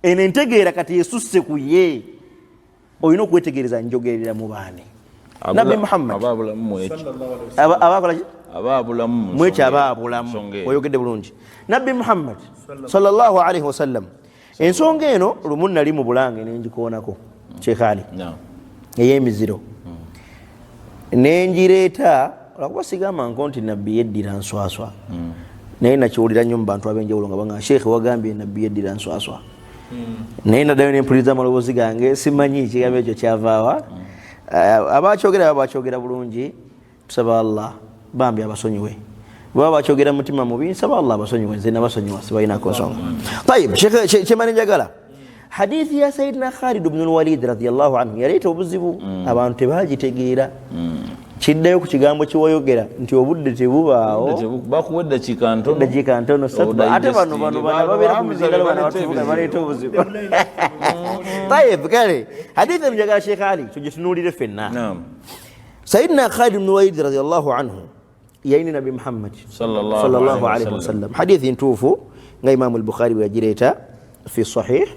eno entegeera kati esusse ku ye. Olina okwetegereza njogerera mu baani. Nabbi Muhammad Abaabulamu mu ekyo. Abakola ki? Abaabulamu mu Mwekyo. nsonga eyo. Abaabulamu. Nsonga eyo. Oyogedde bulungi. Nabbi Muhammad sallallahu alaihi wasallam, ensonga eno lumu nali mu Bulange nenjikoonako, Kyekali, ey'emiziro nengireeta, olwakuba sigamba nko nti nabbi yeddira nswaswa, naye nakiwulira nnyo mu bantu ab'enjawulo nga banga, "Sheekhe, wagambye nabbi yeddira nswaswa." Naye naddayo nempuliriza amaloboozi gange, simanyi ekigambo ekyo kyavaawa. Abakyogera baba bakyogera bulungi, tusaba Allah bambi abasonyiwe. Baba bakyogera mutima mubi, nsaba Allah abasonyiwe, nze nabasonyiwa, sibalinako nsonga. Tayib, kyemani njagala hadithi ya Sayidina Khalid bnu Lwalid radiallahu anhu yaleeta obuzibu, abantu tebagitegeera. Kiddayo ku kigambo kyewayogera nti obudde tebubaawo, bakuwa eddakiika ntono, eddakiika ntono ssatu. Ate bano bano bano babeera ku mizingalo, bano batuvuga baleeta obuzibu. Tayeb, kale hadithi eno njagala Sheikh Ali tugitunuulire ffenna. Sayidina Khalid bnu Walid radiallahu anhu yalina Nabi Muhammad sallallahu alaihi wasallam. Hadithi ntuufu nga Imamu al-Bukhari bwe yagireeta fi sahih,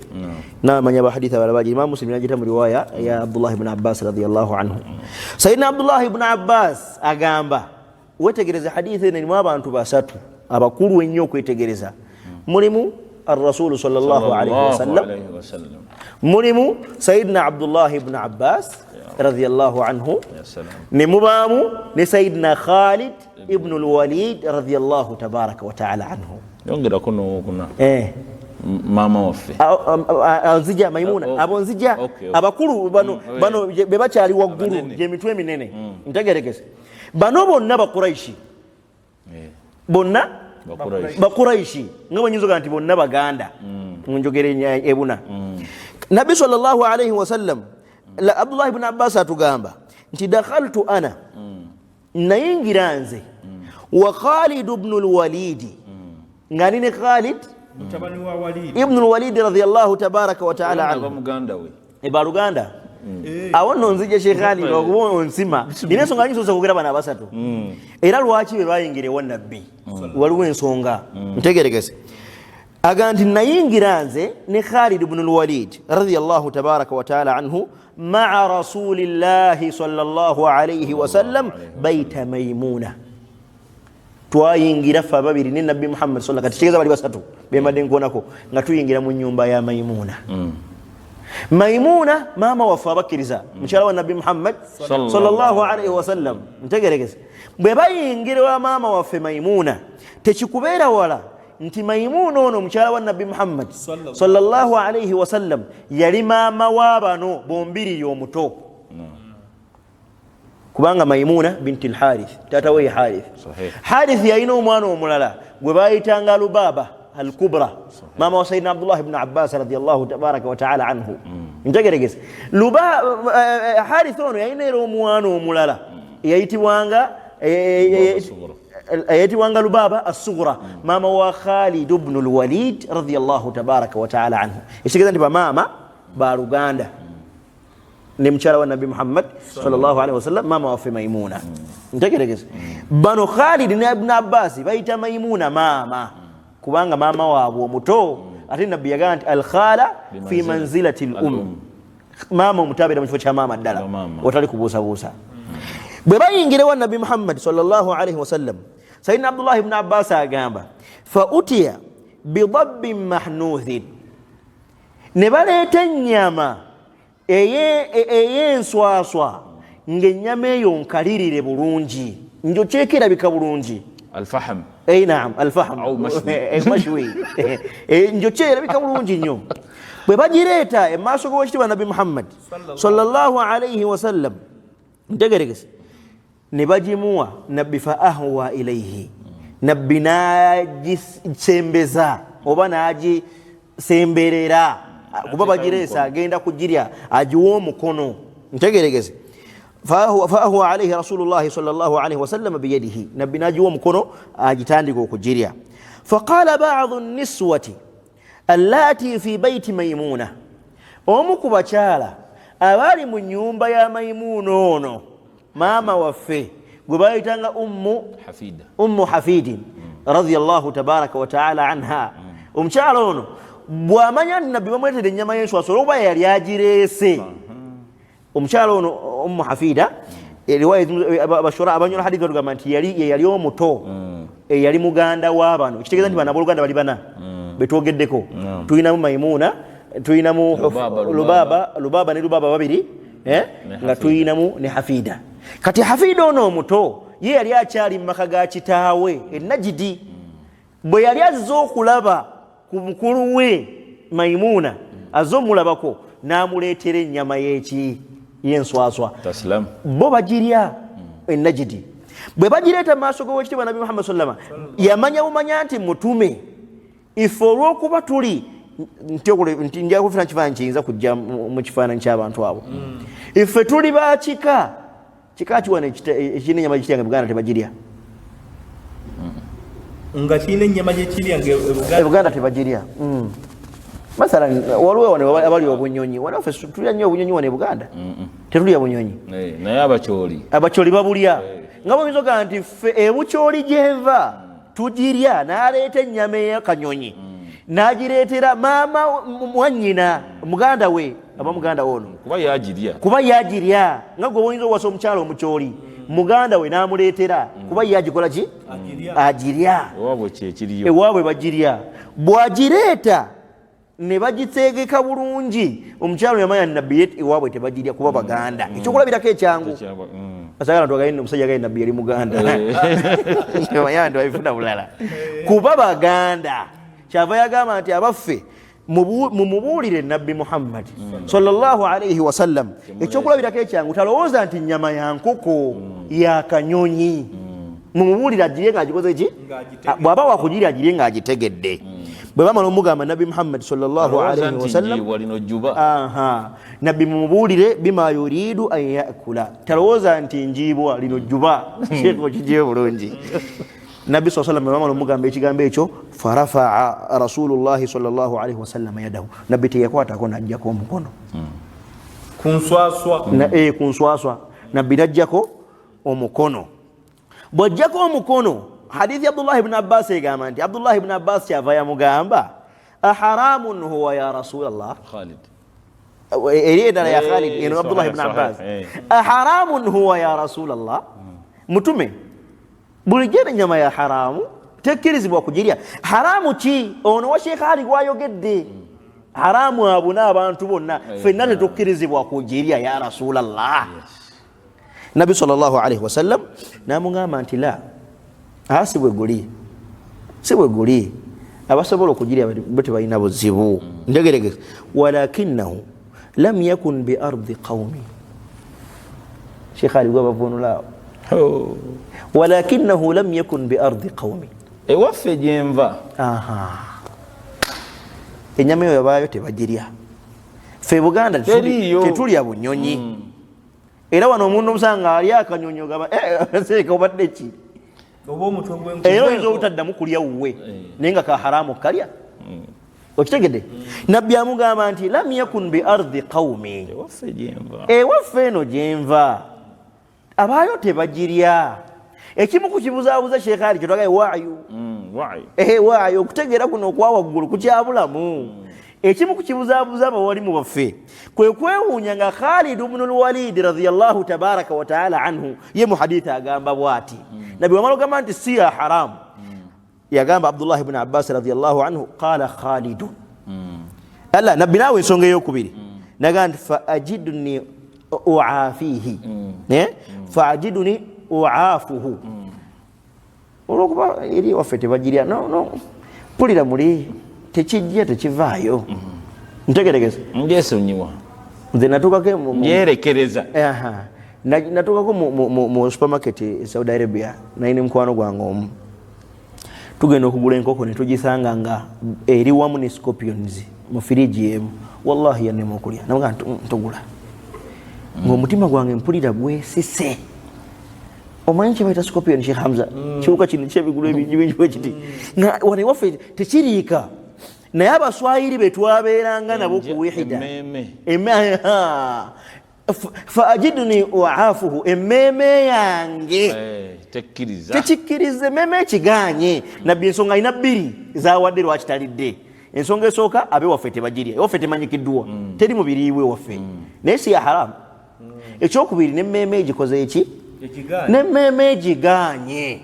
namanya bahaditha abalala bagira, Imamu Muslim yagita mu riwaya ya Abdullah ibn Abbas radiyallahu anhu. Sayyidina Abdullah ibn Abbas agamba, wetegereze hadithi eno erimu abantu basatu abakulu ennyo okwetegereza. Mulimu arrasulu sallallahu alaihi wasallam, mulimu Sayidina Abdullah ibn Abbas radiyallahu anhu, ne mubaamu ne Sayidina Khalid ibnu Lwalid radiyallahu tabaraka wataala anhu. Yongerako nowokuna maama waffe. Nzija Maimuna. Abo nzija. Abakulu bano, bano be bakyali waggulu. Abanene. Gyemitwe eminene. Ntegerekese, bano bonna Bakuraishi. Bonna Bakuraishi. Bakuraishi, nga bwenyinza oga nti bonna Baganda munjogera ebuna. Nabbi sallallahu alaihi wasallam, Abdullah ibn Abbas atugamba nti dakhaltu ana, nayingira nze, wa Khalid bnu Lwalidi, nga ndi ne Khalid mutabani wa Walidi ibnu Lwalidi radiallahu tabaraka wataala aba anhu. Muganda we. Baluganda awo nno nzija Shekhali okuba onsima, nina ensonga nyingi sobola kwogera bano abasatu era lwaki be bayingira ewa Nabbi, waliwo ensonga. Ntegerekese, aga nti nayingira nze ne Khalid bnu Lwalid radiallahu tabaraka wataala anhu maa rasulillahi sallallahu alaihi wasallam baita Maimuna. Twayingira ffe ababiri ne Nabbi Muhammad sallallahu, kati kitegeeza bali basatu bembadde nkuonako, nga tuyingira mu nyumba ya Maimuna. Maimuna maama waffe abakkiriza, mukyala wa Nabbi Muhammad sallallahu alaihi wasallam. Ntegerekese, bwe bayingira wa maama waffe Maimuna, tekikubeera wala nti Maimuna ono mukyala wa Nabbi Muhammad sallallahu alaihi wasallam yali maama wa bano bombiriri omuto, kubanga Maimuna binti Lharith, taata we ye Harith. Harith yalina omwana omulala gwe bayitanga Lubaba Alkubra, maama wa Sayidina Abdullah ibnu Abbas radiallahu tabaraka wataala anhu. Ntegeregese, Harith ono yalina era omwana omulala eyayitibwanga Lubaba Sughra. Eyayitibwanga Lubaba Assughra, maama wa Khalid bnu Lwalid radiallahu tabaraka wataala anhu. Ekitegeeza nti bamaama baluganda ne mukyala wa Nabbi Muhammad sallallahu alaihi wasallam, maama waffe Maimuna. Ntegeregeze, bano Khalid ne Ibn Abbas bayita Maimuna maama kubanga maama waabwe omuto, ate Nabbi yagamba nti alkhala fi manzilati l um, maama omuto abeera mu kifo kya maama ddala. Maama. Otali kubuusabuusa. Bwe bayingira wa Nabbi Muhammad sallallahu alaihi wasallam, Sayidina Abdullah ibn Abbas agamba fa utiya bidabbin mahnuthin, ne baleeta ennyama ey'enswaswa, ng'ennyama eyo nkalirire bulungi, njokyeko erabika bulungi. Alfaham. Ei naam, alfaham. Au mashwi. Mashwi. Njokye erabika bulungi nnyo. Bwe bagireeta emaaso g'owekitiibwa Nabbi Muhammad sallallahu alaihi wasallam, ntegeregese, ne bagimuwa Nabbi, fa ahwa ilaihi, Nabbi n'agisembeza oba n'agisemberera, kuba bagireese agenda kugirya, agiwa omukono. Ntegeregese, faahwa alaihi rasulullahi sallallahu alaihi wasallam biyadihi, Nabbi n'agiwa omukono agitandika okugirya. Faqala badu niswati allati fi baiti Maimuna, omu ku bakyala abaali mu nyumba ya Maimuuna ono maama waffe gwe bayitanga Ummu Hafida. Ummu Hafidin radiallahu tabaraka wataala anha. Omukyala ono bwamanya nti Nabbi bamuleetera ennyama y'enswaswa olwokuba yali agireese, omukyala ono Ummu Hafida, eriwaya abashura abanyola hadithi batugamba nti yali ye yali omuto eyali muganda w'abano. Kitegeeza nti bano abooluganda bali bana betwogeddeko. Tulinamu Maimuna, tulinamu Lubaba, Lubaba. Lubaba, Lubaba ne Lubaba babiri, Ne nga Hafida. tulinamu ne Hafida. Kati Hafida ono omuto ye yali akyali mu maka ga kitaawe Enagidi. Bwe yali azze okulaba ku mukulu we Maimuuna, azze omulabako, n'amuleetera ennyama y'eki y'enswaswa. Taslam. Bo bagirya Enagidi. Bwe bagireeta mu maaso g'owekitiibwa Nabbi Muhammad sallama, yamanya bumanya nti mutume ife olw'okuba tuli nti nja kufuna kifaananyi kiyinza kujja mu kifaananyi ky'abantu abo, ife tuli bakika. Kika ki wano ekirina ennyama gyekirya nga Buganda tebagirya? Nga kirina ennyama gyekirya nga e Buganda tebagirya. Mathalan waliwo wano abali obunyonyi, wano ffe tulya nnyo obunyonyi wano e Buganda. Tetulya bunyonyi. Naye abakyoli. Abakyoli babulya. Nga bwoyinza ogamba nti ffe ebukyoli gyenva tugirya, n'aleeta ennyama ey'akanyonyi n'agireetera maama mwannyina muganda we aba muganda we ono. Kuba yagirya. Kuba yagirya. Nga gwe oyinza owasa omukyala omukyoli muganda we n'amuleetera kuba ye agikola ki? Agirya. Ewaabwe kyekiriyo. Ewaabwe bagirya. Bw'agireeta ne bagitegeka bulungi, omukyalo yamanya nabbi ye ewaabwe tebagirya kuba baganda. Ekyokulabirako ekyangu, asagala twagaye omusajja gaye nabbi yali muganda, manya nti babifuna bulala kuba baganda. Kyava yagamba nti abaffe mumubuulire nabbi Muhammad sallallahu alaihi wasallam. Ekyokulabirako ekyangu, talowooza nti nyama ya nkoko ya kanyonyi. Mumubuulire agirye ng'agikoze ki? Bw'aba wakugirya agirye ng'agitegedde. Bwe bamala omugamba nabbi Muhammad sallallahu alaihi wasallam, nabbi mumubuulire bima yuridu an yakula, talowooza nti njiibwa lino jjuba. Sheekh okigiye bulungi. Nabbi saa sallam bamala omugamba ekigambo ekyo, farafaa rasulullahi sallallahu alaihi wasallam yadahu, nabbi teyakwatako najjako omukono ku nswaswa. Ku nswaswa nabbi najjako omukono. Bw'ajjako omukono, hadithi Abdullahi bni Abbas egamba nti Abdullahi bni Abbas kyava yamugamba aharamun huwa ya rasulallah, eri endala ya Khalid eno Abdullahi bni Abbas, aharamun huwa ya rasulallah, mutume bulijjo eno ennyama ya haramu tekkirizibwa kugirya. Haramu ki ono wa Sheekh Ali gwayogedde? Haramu abuna abantu bonna ffenna tetukkirizibwa kugirya ya rasulallah. Nabbi sallallahu alaihi wasallam namugamba nti la, si bwe guli, si bwe guli, abasobola okugirya bo tebalina buzibu. Ntegeregese, walakinahu lam yakun bi ardi qaumi. Sheekh Ali gwe bavunulaawo, walakinahu lam yakun bi ardi qaumi, ewaffe gyenva ennyama eyo yabaayo tebagirya. Ffe Buganda tetulya bunyonyi. Era wano omuntu omusanga ali akanyonyi ogamba seeka obadde ki, era oyinza obutaddamu kulya wuwe naye nga ka haramu kalya. Okitegedde? Nabbi amugamba nti lam yakun bi ardi qaumi, ewaffe eno gyenva abaayo tebagirya. Ekimu ku kibuzaabuza Sheekh Ali kyetwagaye waayu waayu, okutegeera kuno okwa waggulu kukyabulamu. Ekimu ku kibuzaabuza abawalimu baffe kwe kwewuunya nga Khalid bnu lwalidi radiyallahu tabaraka wataala anhu ye mu hadithi agamba bwati, nabbi wamala ogamba nti si ya haramu, yagamba Abdullahi bni Abbas radiyallahu anhu, qala Khalidun alla nabbi naawe ensonga eyokubiri nagamba nti faajiduni uafihi, faajiduni uafuhu, olwokuba eri waffe tebagirya. No mpulira muli tekijja tekivaayo. Ntegeregeza njesonyiwa nze natuukako njerekereza. Natuukako mu supermarket e Saudi Arabia, naye ne mukwano gwange omu tugenda okugula enkoko ne tugisanga nga eri wamu ne scorpions mu firiji emu. Wallahi yanema okulya, namuga ntugula ng'omutima gwange mpulira gwesise. Omanyi kyebayita scorpion, Sheikh Hamza? Kiwuka kino kyebigulu ebingi bingi bwe kiti, nga wano ewaffe tekiriika, naye abaswayiri be twabeeranga nabo ku wihida faajiduni uafuhu, emmeeme yange tekikkiriza, emmeeme ekiganye. Nabbi ensonga alina bbiri zawadde lwaki talidde. Ensonga esooka, abewaffe tebagirya, ewaffe temanyikiddwa, teri mubiriibwe ewaffe, naye si ya haramu. Ekyokubiri, nemmeeme egikoze eki? Nemmeeme egiganye.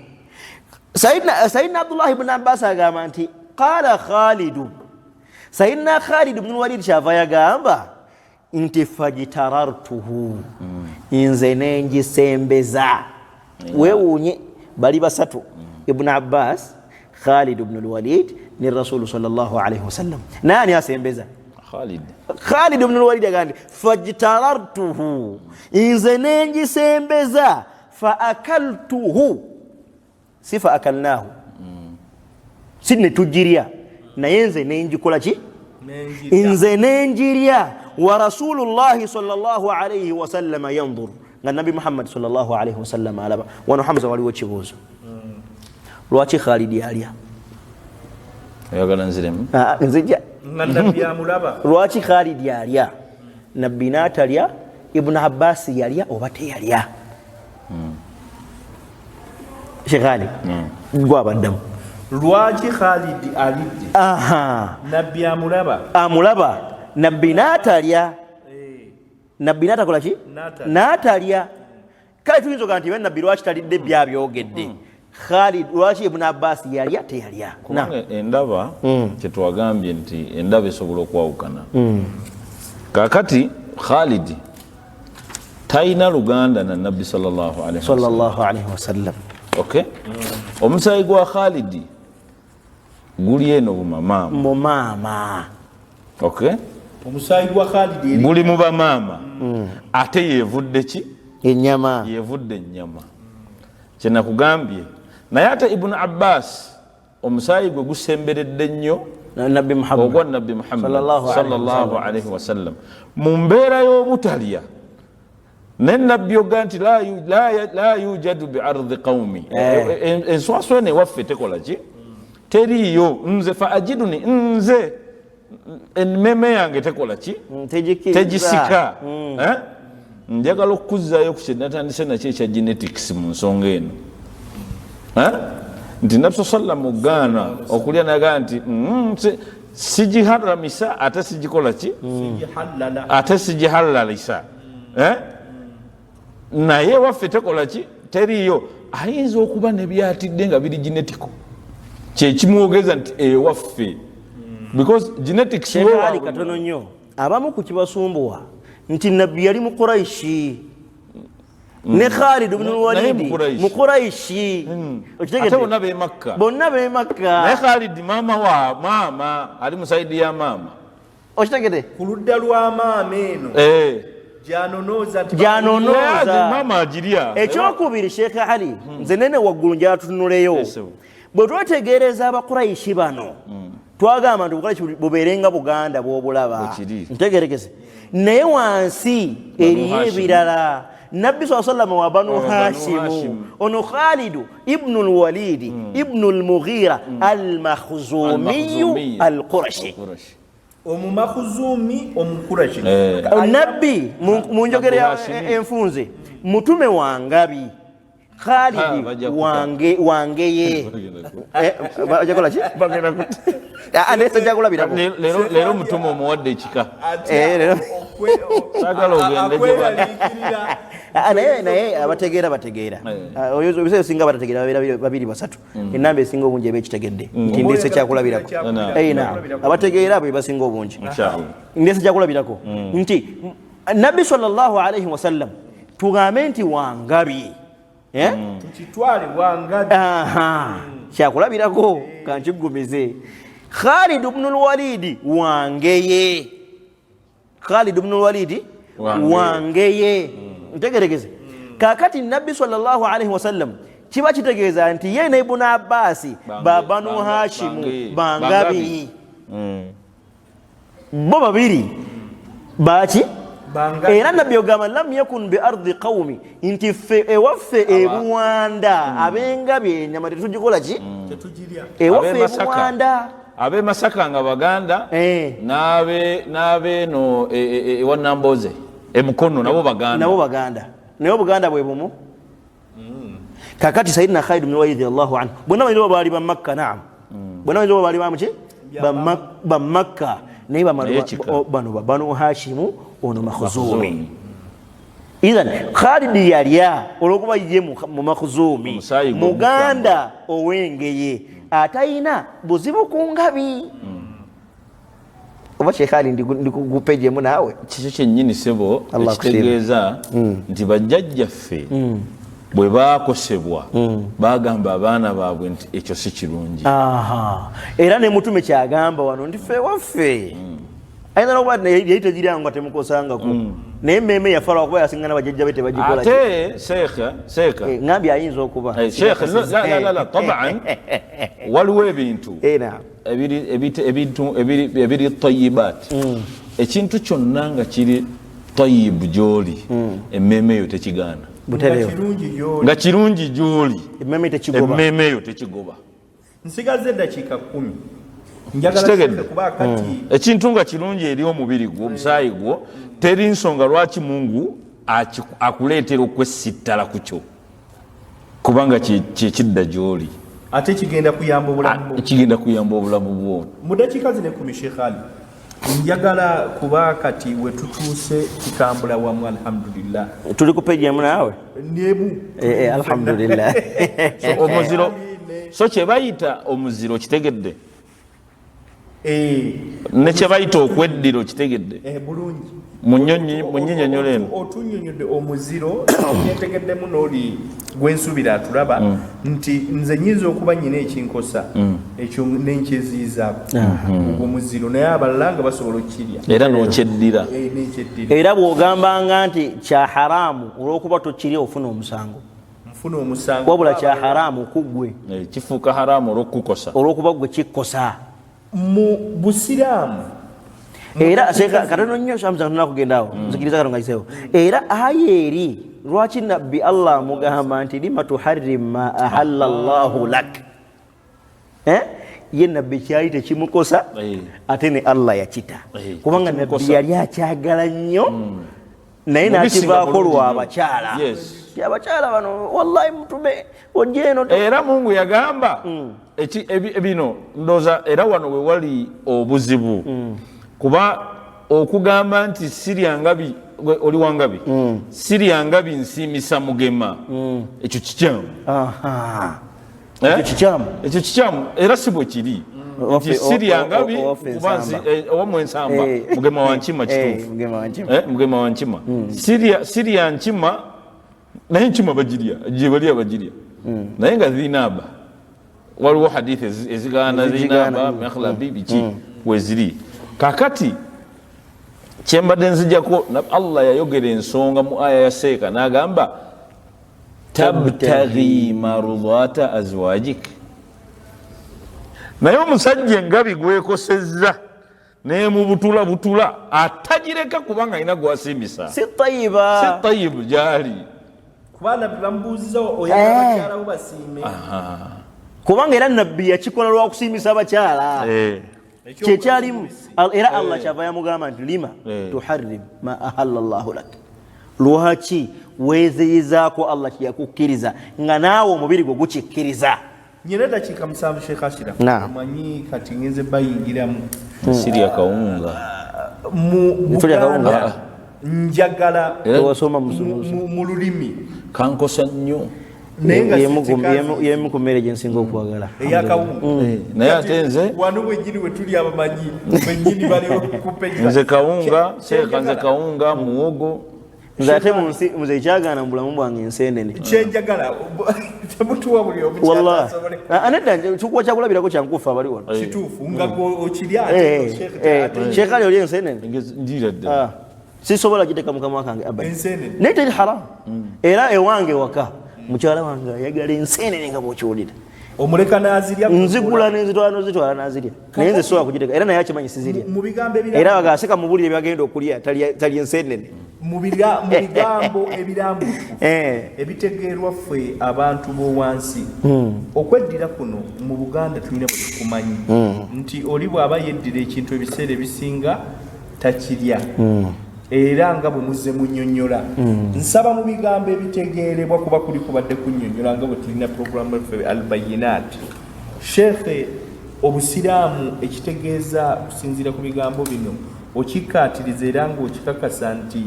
Sayidina Abdullahi bni Abbas agamba nti qala Khalidu, Sayidina Khalid bnu Walid kyava yagamba nti fajitarartuhu, nze nengisembeza. Wewuunye, bali basatu, Ibnu Abbas, Khalid bnu lwalid ne rasulu sallallahu alaihi wasallam. Naye ani asembeza? Khalid bnu lwalid agamba nti fajitarartuhu, nze nengisembeza, fa akaltuhu, si fa akalnahu, si netugirya, naye nze nenjikola ki? Nze nenjirya. Wa rasulullahi sallallahu alaihi wasallama yandur, Nga Nabbi Muhammad sallallahu alaihi wasallam alaba. Wano Hamza waliwo kibuuzo. Lwaki Khalid alya? Oyagala nziremu? Ah, nzija. Nga Nabbi amulaba. Lwaki Khalid alya? Nabbi n'atalya, Ibn Abbas yalya oba teyalya? Sheikh Ali, gwabaddamu. Lwaki Khalid alidde? Aha. Nabbi amulaba. Amulaba. Nabbi n'atalya. Nabbi n'atakola ki? N'atalya. Kale tuyinza okugamba nti Nabbi lwaki talidde byabyogedde? Khalid lwaki Ibn Abbas yalya teyalya? Kubanga endaba kyetwagambye nti endaba esobola okwawukana. Kaakati Khalid talina luganda na Nabbi sallallahu alaihi wasallam. Sallallahu alaihi wasallam. Okay? Omusaayi gwa Khalid guli eno bumamaama. Mu maama. Okay? Omusaayi gwa Khalid eri guli mu bamaama. Ate yevudde ki? Ennyama. Yevudde ennyama. Kye nakugambye. Naye ate Ibn Abbas omusaayi gwe gusemberedde nnyo Nabbi Muhammad. Ogwa Nabbi Muhammad Sallallahu alaihi sallallahu alaihi wasallam. Mu mbeera y'obutalya ne Nabbi oga nti la yujadu bi ardi qawmi. Enswaswa eno ewaffe tekola ki? Teriiyo. Nze fa ajiduni, nze emmeme yange tekola ki? Tegikkiriza. Tegisika. Njagala okukuzzaayo ku kye natandise nakyo ekya genetics mu nsonga eno. Nti Nabbi sallallahu alaihi wasallam gaana okulya n'agamba nti, sigiharamisa ate sigikola ki? Sigihalala. Ate sigihalalisa. Naye waffe tekola ki? Teriiyo. Ayinza okuba ne byatidde nga biri genetical. Kye kimwogeza nti ewaffe. Because genetics Sheikh wewa Ali katono nnyo. Abamu ku kibasumbuwa nti Nabbi yali mu Quraishi. Ne Khalid ibn Naye Walid mu Quraishi. mu Quraishi. Okitegedde? Ate bonna b'e Makka. Bonna b'e Makka. Naye Khalid maama wa maama ali mu saidi ya maama. Okitegedde? Ku ludda lwa maama eno. Gyanonooza nti Gyanonooza. Naye maama agirya. Ekyokubiri Sheikh Ali, nze nene waggulu njatunuleyo. Yes, sir. Bwe twetegereza Abakuraishi bano, twagamba nti Obukuraishi bubeere nga Buganda bw'obulaba. Bwekiri. Ntegerekese. Naye wansi Banu eriyo Hashim. ebirala. Nabbi sallallahu alaihi wasallam wa Banu Wa Banu Hashimu. Hashim. Ono Khalidu ibn al-Walid ibn al-Mughira al-Makhzumiyu Al-Makhzumi. al-Qurashi. Al-Qurashi. Omumakhzumi Omukurashi. Nabbi mu njogera Abu Hashimi. enfunze mutume wa Ngabi. Khalid Ha, bajja kuta. wangeye. Bagenda kuta. Bajja kukola ki? Bagenda kuta. Naye sijja kulabirako. Leero mutume omuwadde ekika. Atya Leero. Saagala ogende gye bali. akweraliikirira. Naye abategeera bategeera. Oyo ebiseera ebisinga batategeera babeera babiri basatu. Ennamba esinga obungi eba ekitegedde. Nti ndeese kyakulabirako. Naam. Abategeera be basinga obungi. Inshallah. Ndeese kyakulabirako. Nti Nabbi sallallahu alaihi wasallam tugambe nti wangabi. Tukitwale wangabi. Kyakulabirako kankigumize. Khalid ibn al-Walid wangeye. Khalid ibn al-Walid Wangeye. wangeye. Ntegerekeze. Kaakati Nabbi sallallahu alaihi wasallam kiba kitegeeza nti ye ne Ibn Abbas ba Banu Hashimu bangabi. Bangabi. Bo babiri baki? Bangabi. Era Nabbi ogamba lam yakun bi ardi qawmi nti ffe ewaffe e Buwanda ab'engabi ennyama tetugikola ki? Tetugirya. Ewaffe Ab'e Masaka. e Buwanda. Ab'e Masaka nga Baganda, n'abeeno ewa Namboze e Mukono nabo Baganda. Nabo Baganda. Naye Obuganda bwe bumu. Kakati Sayyidina Khalid ibn Walid radhiyallahu anhu bonna bayinza oba baali ba Makka, naam. Bonna bayinza oba baali ba muki? Ba Makka. Naye Naye kika. bano ba Banu Hashimu, ono Makhzumi. Makhzumi. Idhan Khalid yalya olw'okuba ye mu Makhzumi, Omusaayi gwe Muganda ow'engeye atayina buzibu ku ngabi. Oba Sheikh Ali ndi ku page emu naawe? Kikyo kyennyini ssebo, Allah ekitegeeza nti bajjajjaffe bwe baakosebwa bagamba abaana baabwe nti ekyo si kirungi. Era ne mutume kyagamba wano nti ffe waffe. Ayinza n'okuba nti yali tegirya nga temukosangako. Naye emmeeme yafa lwakuba yasinga n'abajjajja be tebagikola ki. Ate Sheikh, Sheikh. Ngambye ayinza okuba. Sheikh, la, la, la, la, taban, waliwo ebintu Naam. Ebiri, ebintu, ebiri, ebiri tayibat. Ekintu kyonna nga kiri Tayibu gyoli, emmeeme eyo tekigaana. Nga kirungi gyoli. Nga kirungi gyoli, emmeeme tekigoba. Emmeeme eyo tekigoba. Nsigaza eddakiika 10. Njagala Kitegedde. kuba kati Ekintu nga kirungi eri omubiri gwo, omusaayi gwo, teri nsonga lwaki Mungu akuleetera okwesittala ku kyo, kubanga kyekidda gyoli. Ate kigenda kuyamba obulamu bwo. Kigenda kuyamba obulamu bwo. Mu dakiika zino 10, Sheikh Ali, njagala kuba kati we tutuuse tutambula wamu, alhamdulillah. Tuli ku peji emu naawe? Nemu. Alhamdulillah. So, omuziro, so kye bayita omuziro kitegedde, ne kye bayita okweddira okitegedde. Bulungi. Mu nnyonnyonyola eno. Otunnyonnyodde omuziro, kyentegeddemu n'oli gwensuubira atulaba nti nze nnyinza okuba nnyina ekinkosa ekyo nenkyeziyizaako ogwo muziro, naye abalala nga basobola okukirya. Era n'okyeddira. Nenkyeddira. Era bw'ogambanga nti kya haramu olw'okuba tokirya, ofuna omusango. Nfuna omusango. Wabula kya haramu ku ggwe. Kifuuka haramu olw'okukukosa. Olw'okuba ggwe kikkosa. Mu busiraamu. Era katono nnyo, Hamza, tunakugenda awo, nzikiriza katono ngayiseewo. Era aya eri lwaki nabbi Allah amugamba nti lima tuharrim ma ahalla Allahu lak? Ye nabbi kyali tekimukosa, ate ne Allah yakita, kubanga nabbi tekimukosa. yali akyagala nnyo, naye Mubisi nga n'akivaako bulungi lwa nnyo. bakyala. Ti abakyala bano wallahi mutume ojja eno Era Mungu yagamba bino ndowooza era wano we wali obuzibu, kuba okugamba nti sirya ngabi, gwe oli wangabi, sirya ngabi nsiimisa mugema, ekyo kikyamu. Ekyo kikyamu. Ekyo kikyamu era si bwe kiri. Nti sirya ngabi Owaffe kuba ensamba. Owammwe ensamba. Mugema wa nkima, kituufu. Mugema wa nkima. Mugema wa nkima. Sirya nkima, naye nkima bagirya, gye balya bagirya, naye nga zinaba waliwo hadithi ezigaana. Ezigaana, zinaba mikhlabi biki weziri. Kakati kyembadde nzijjako, Allah yayogera ensonga mu aya ya seeka n'agamba tabtaghi marudata azwajik, naye omusajja engabi gwekosezza nemubutula butula atagireka kubanga alina gwasiimisa. Si tayiba. Si tayibu gyali. Kuba nabbi bamubuuziza oyagala bakyalawo basiime. Kubanga era nabbi yakikola lwakusiimisa abakyala. Kyekyalimu. Era Allah kyava yamugamba nti lima tuharrim ma ahalla Allahu lak, lwaki weezeyizaako Allah kyeyakukkiriza nga naawe omubiri gwe gukikkiriza? Nyina dakiika 7, Sheikh Ashiraf. Naam. Omanyi kati ngenze bayingiramu. Sirya kawunga. Mu Tulya kawunga. Buganda njagala Era Tewasoma mu lulimi. Kankosa nnyo. Naye nga sitikazi. Yemu ku mmere gyensinga okwagala. Eyakawunga. Naye ate nze wano bwennyini we tuli abamanyi bennyini baliwo ku page. Nze kawunga seeka, nze kawunga muwogo. Nze ate mu nsi nze ekyagaana mu bulamu bwange ensenene. Kyenjagala temutuwa buli omu Wallahi. kyatasobole. Nedda, tukuwa kyakulabirako kyankufa abali wano. Kituufu nga gwe okirya ate Sheikh Sheikh Ali, oli ensenene? Ndiira ddala. Sisobola giteeka mu kamwa kange abadi. Ensenene. Naye teri haramu. Era ewange waka mukyala wange ayagala ensenene nga bw'okiwulira. Omuleka n'azirya? Nzigula nenzitwala nozitwala nazirya, naye nze sobola kugiteeka, era naye akimanyi sizirya. Mu bigambo ebirala. Era bagaseka mubulire byagenda okulya talya ensenene. Mu bigambo ebirambufu ebitegeerwa ffe abantu b'owansi, okweddira kuno mu Buganda tulina bwe tukumanyi nti oli bw'aba yeddira ekintu ebiseera ebisinga takirya, era nga bwe muzze munnyonnyola, nsaba mu bigambo ebitegeerebwa, kuba kuli kubadde kunnyonnyola nga bwe tulina puroguramu yaffe Albayinat. Sheekhe, obusiraamu ekitegeeza kusinziira ku bigambo bino okikkaatiriza era ng'okikakasa nti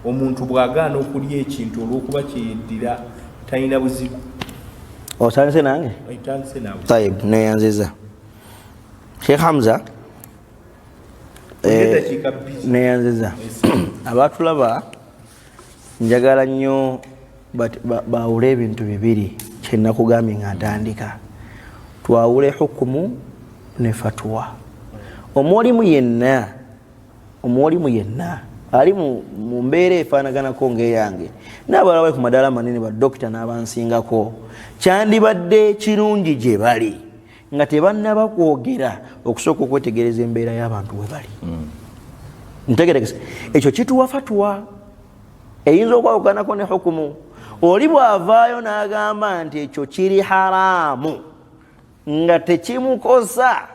omuntu bw'agaana okulya ekintu olw'okuba kyeyeddira talina buzibu? Otandise nange? Etandise naawe. Tayib, neyanziza Sheikh Hamza. Eddakiika 2. Neyanziza abatulaba. Njagala nnyo baawule ebintu bibiri kyenakugambye nga ntandika. Twawule hukumu ne fatuwa. Omwolimu yenna ali mu mbeera efaanaganako ng'eyange n'abalala bali ku madaala amanene, badokita n'abansingako, kyandibadde kirungi gye bali nga tebannaba kwogera okusooka okwetegereza embeera y'abantu we bali. Ntegerekese, ekyo kituwa fatwa eyinza okwawukanako ne hukumu. Oli bw'avaayo n'agamba nti ekyo kiri haramu nga tekimukosa,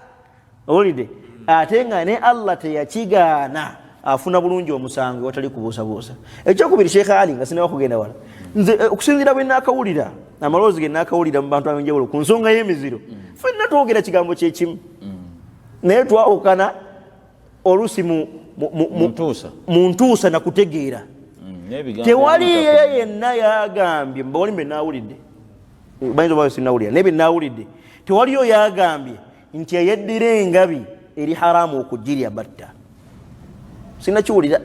owulidde, ate nga ne Allah teyakigaana, afuna bulungi omusango watali kubuusabuusa. Ekyokubiri, Sheekh Ali, nga sinaba kugenda wala, nze okusinziira bwe naakawulira amaloboozi ge naakawulira mu bantu ab'enjawulo ku nsonga y'emiziro, ffenna twogera kigambo kyekimu, naye twawukana oluusi mu ntuusa nakutegeera. Tewaliyo yenna yagambye, mbawali mbe naawulidde, bayinza oba sinawulira, naye bye naawulidde tewaliyo yagambye nti eyeddira engabi eri haramu okugirya batta. Sinakiwulira.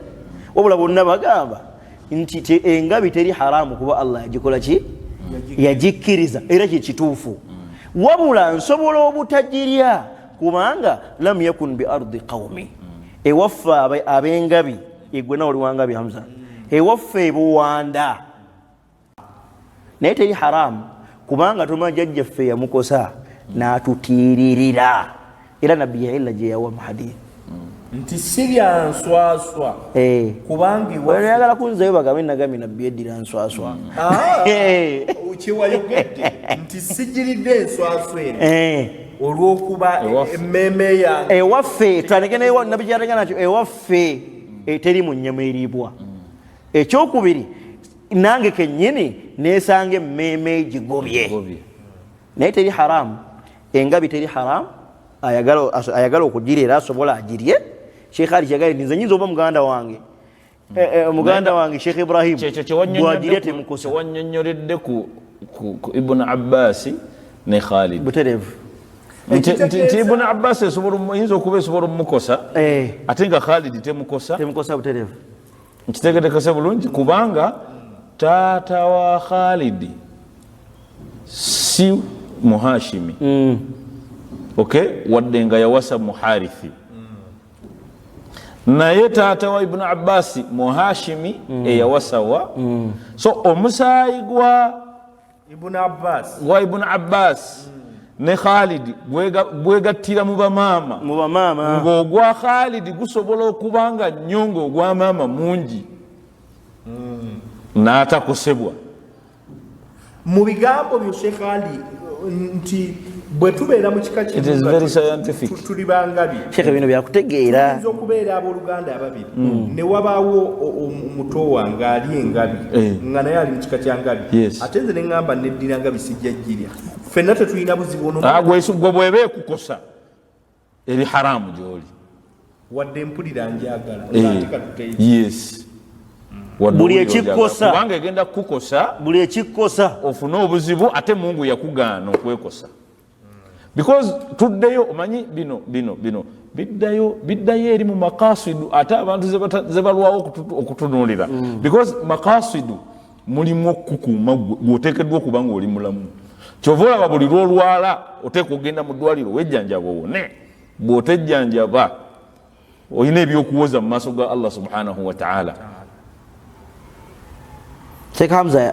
Wabula bonna bagamba nti engabi teri haramu kuba Allah yagikola ki, yagikkiriza, era kyekituufu. Wabula nsobola obutagirya kubanga lam yakun bi ardi qaumi, ewaffe ab'engabi, egwe nawe oli wangabi Hamza, ewaffe ebuwanda, naye teri haramu kubanga toma jjajjaffe yamukosa n'atutiiririra, era nabbi yailla gye yawa mu hadith nti si bya nswaswa kubanga oyagala kunzayo bagambe nagambye nabbi eddira nswaswa. Ah, kyewayogedde nti sigiridde enswaswa eno olwokuba emmeeme yange ewaffe tandike nabbi kyatega nakyo ewaffe teri mu nnyama eriibwa. Ekyokubiri, nange kennyini nesanga emmeeme egigobye, naye teri haramu. Engabi teri haramu, ayagala okugirya era asobola agirye. Sheekh Ali kyagale nti nze nyinza oba muganda wange muganda wange Sheekh Ibrahim bwagirya temukosa. Kyewanyonyoledde ku Ibunu Abbasi ne Khalid buterevu. Nti Ibunu Abbas eyinza okuba esobola omumukosa, ate nga Khalid temukosa. Temukosa buterevu. Nkitegerekese bulungi, kubanga taata wa Khalidi si Muhashimi, okay, wadde nga yawasa Muharithi, naye taata wa Ibunu Abbasi Muhashimi eyawasawa. So omusaayi gwa Ibunu Abbas, gwa Ibunu Abbas ne Khalidi gwegattira mu bamaama, mu bamaama, ng'ogwa Khalidi gusobola okuba nga nnyo ng'ogwa maama mungi n'atakosebwa. Mu bigambo byo, Sheekh Ali, nti bwe tubeera mu kika It is very scientific. tuli bangabi. Sheekh, bino byakutegeera. Tuyinza okubeera abooluganda ababiri ne wabaawo omuto wange ali engabi nga naye ali mu kika kya ngabi, ate nze neŋŋamba neddira ngabi sijja girya. Ffenna tetulina buzibu ono. Ah, gwe bweba ekukosa eri haramu gyoli. Wadde mpulira njagala ate katuteeki. Yes. Wadde Buli owulira ekikkosa. ojagala. Kubanga egenda kukukosa. Buli ekikkosa. Ofune obuzibu, ate Mungu yakugaana okwekosa because tuddeyo omanyi bino biddayo eri mu makasidu, ate abantu ze balwawo okutunuulira because makasidu mulimu okukuuma gwe gweoteekeddwa okuba nga oli mulamu. Kyova olaba buli lwolwala oteeka okugenda mu ddwaliro wejjanjaba owone. Bw'otejjanjaba olina ebyokuwoza mu maaso ga Allah subhanahu wataala. Sheikh Hamza,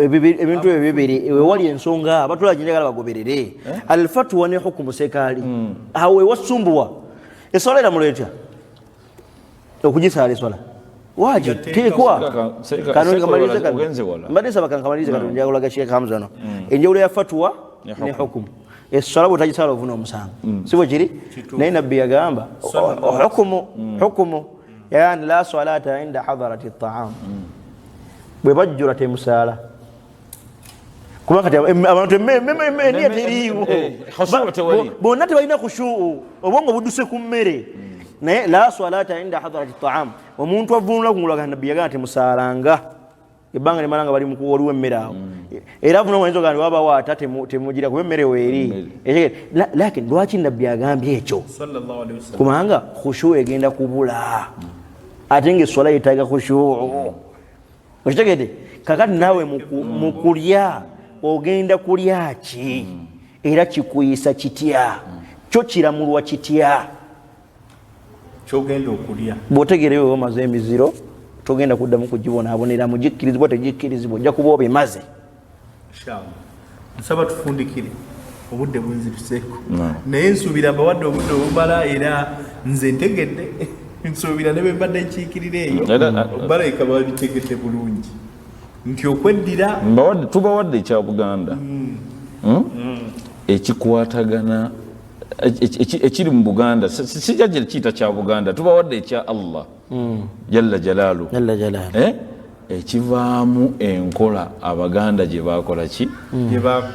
ebintu ebyo bibiri wewali ensonga abatula njagala bagoberere alfatwa ne hukumu sekaali awo ewasumbuwa. Eswala eramula etya okugisaala? Eswala waji tekwa. Seka- Seka ogenze wala. Mbadde nsaba kankamalirize katono. Njagala olaga Sheikh Hamza no enjawulo ya fatwa Ne ne hukumu. Eswala bw'otagisaala ovuna omusango, si bwe kiri? Naye nabbi yagamba hukumu yani la salata inda hadarati taam, bwe bajjula temusaala, kuba kati abantu eniya teriiwo. Khusuu tewali. Bonna tebalina khushuu, obwongo budduse ku mmere. Naye la salata inda hadarati taam, omuntu avunula kungulaga nabbi yagamba temusaalanga ebbanga limala nga bali waliwo emmere awo. Era avuna wayinza ogamba nti wabawo ata temugira kuba emmere weeri. Lakini lwaki nabbi agambye ekyo? Sallallahu alaihi wasallam. Kubanga khushu egenda kubula, ate nga eswala yetaaga khushu. Okitegedde? Kakati naawe mu kulya ogenda kulya ki, era kikuyisa kitya, kyo kiramulwa kitya? Kyogenda okulya. Bw'otegeera ebyo omaze emiziro, togenda kuddamu kugibonaaboneramu, gikkirizibwa tegikkirizibwa, ojja kuba obimaze. Inshallah, nsaba tufundikire, obudde bunziruseeko, naye nsuubira mbawadde obudde obumala, era nze ntegedde. Nsuubira ne bwe mbadde nkiikirira eyo balabika babitegedde bulungi nti okweddira. Tubawadde ekya Buganda ekikwatagana ekiri mu Buganda, sijja kiyita kya Buganda, tubawadde ekya Allah jalla jalaalu ekivaamu enkola Abaganda gye bakola ki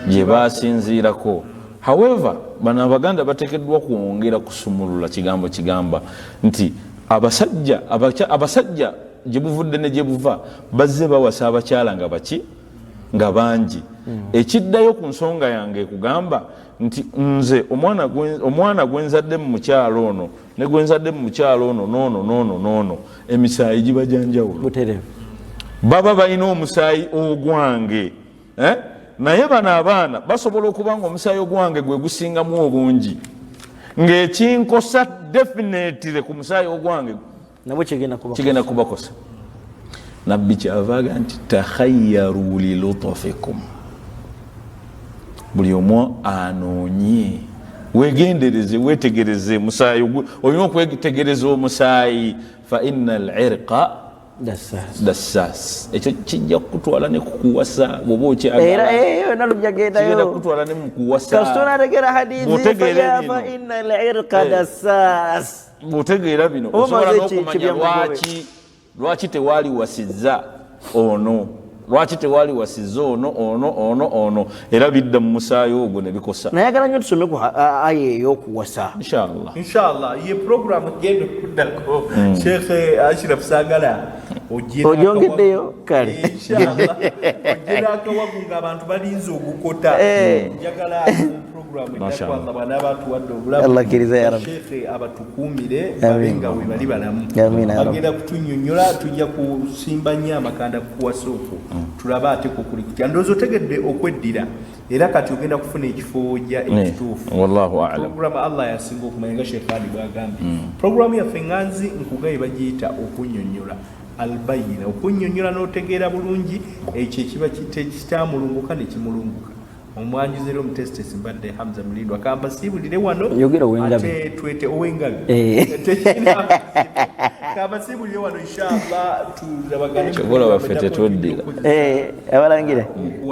gye basinziirako. However, bano Abaganda bateekeddwa kwongera kusumulula kigambo kigamba nti abasajja gye buvudde ne gye buva bazze bawasa abakyala nga baki nga bangi. Ekiddayo ku nsonga yange ekugamba nti nze omwana gwenzadde mu mukyalo ono ne gwenzadde mu mukyalo ono noono noono noono, emisaayi giba gyanjawulo, baba balina omusaayi ogwange, Naye bano abaana basobola okuba nga omusaayi ogwange gwe gusingamu obungi, ng'ekinkosa definitely ku musaayi ogwange nabwo kigenda kubakosa. Nabbi kyavaaga nti takhayyaru lilutafikum, buli omu anoonye, wegendereze, wetegereze musaayi, olina okwetegereza omusaayi, fa inna al irqa dassas. Ekyo kijja kukutwala ne kukuwasa bwoba okyagala, kukutwala ne mukuwasa. Bw'otegeera bino osobola n'okumanya lwaki tewaliwasizza ono, lwaki tewaliwasizza ono ono ono ono, era bidda mu musaayi ogwo ne bikosa. Nayagala nnyo tusome ku aya ey'okuwasa. Inshallah. Inshallah, ye programu genda okuddako. Sheikh Ashraf Sagala, ogyongeddeyo kale. Inshallah, ojje n'akawagu ng'abantu balinze ogukota. Njagala programu eddako, Allah bw'anaaba atuwadde obulamu, Allah akkiriza ya Rabbi. Sheikh abatukuumire babe nga we bali balamu. Amiina ya Rabbi. Bagenda kutunyonnyola, tujja kusimba nnyo amakanda kukuwasa okwo, tulabe ate kukuli kutya. Ndowooza otegedde okweddira, era kati ogenda kufuna ekifo ojja ekituufu. Wallahu a'lam. Programu, Allah yasinga okumanya nga Sheikh Ali bwagambye. Programu yaffe ŋŋanzi nkugaye bagiyita okunyonnyola, albayina, okunyonnyola n'otegeera bulungi ekyo ekiba kitamulunguka ne kimulunguka. Omwanjuzi era omutesitesi mbadde Hamza Mulindwa, kamba siibulire wano. Yogera ow'engabi. Ate twete ow'engabi. Kamba siibulire wano, inshallah tulabagane. Kyova olaba ffe tetweddira. Abalangira,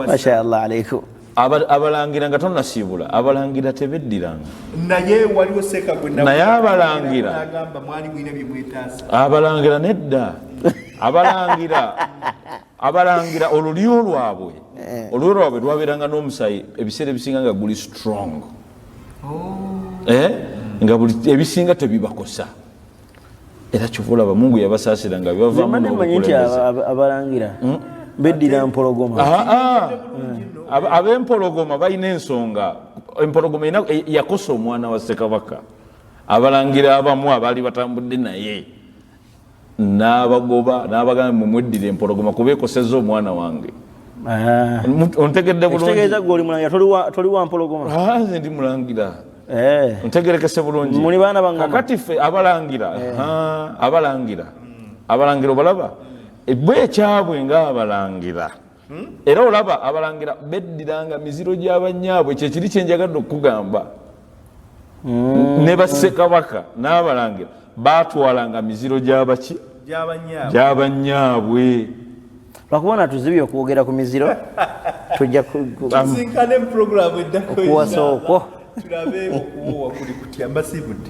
mashallah aleikum. Abalangira nga tonnasiibula, abalangira tebeddiranga. Naye waliwo seeka gwe Naye abalangira. Agamba mwali mwina bye mwetaasa. Abalangira nedda, abalangira olulyo lwabwe lwabeeranga n'omusayi ebiseera ebisinga nga guli strong, nga buli ebisinga tebibakosa, era kyova olaba Mungu yabasaasira nga bibavaamu Mbadde mmanyi nti n'obukulembeze. Abalangira beddira mpologoma. Ah, ah. Ab'empologoma balina ensonga. Empologoma yakosa omwana wa Ssekabaka. Abalangira abamu abaali batambudde naye n'abagoba n'abagamba, mumweddira empologoma kuba ekosezza omwana wange. Ah. Ontegedde bulungi? Ekitegeeza gwe oli mulangira, toli wa mpologoma. Ah, nze ndi mulangira. Ntegerekese bulungi? Muli baana ba ngoma. Kakati ffe abalangira, aha, abalangira obalaba bwe ekyabwe ngaabalangira, era olaba abalangira beddiranga miziro gy'abanyaabwe. Kyekiri kyenjagadde okukugamba, ne bassekabaka n'abalangira batwalanga miziro gyabaki? Gyabanyaabwe. Gyabanyaabwe. Lwakuba natuzibye okwogera ku miziro, tujja Tusinkane mu programu eddako, Okuwasa inshallah. okwo. Tulabe okuwoowa kuli kutya. Mbasiibudde.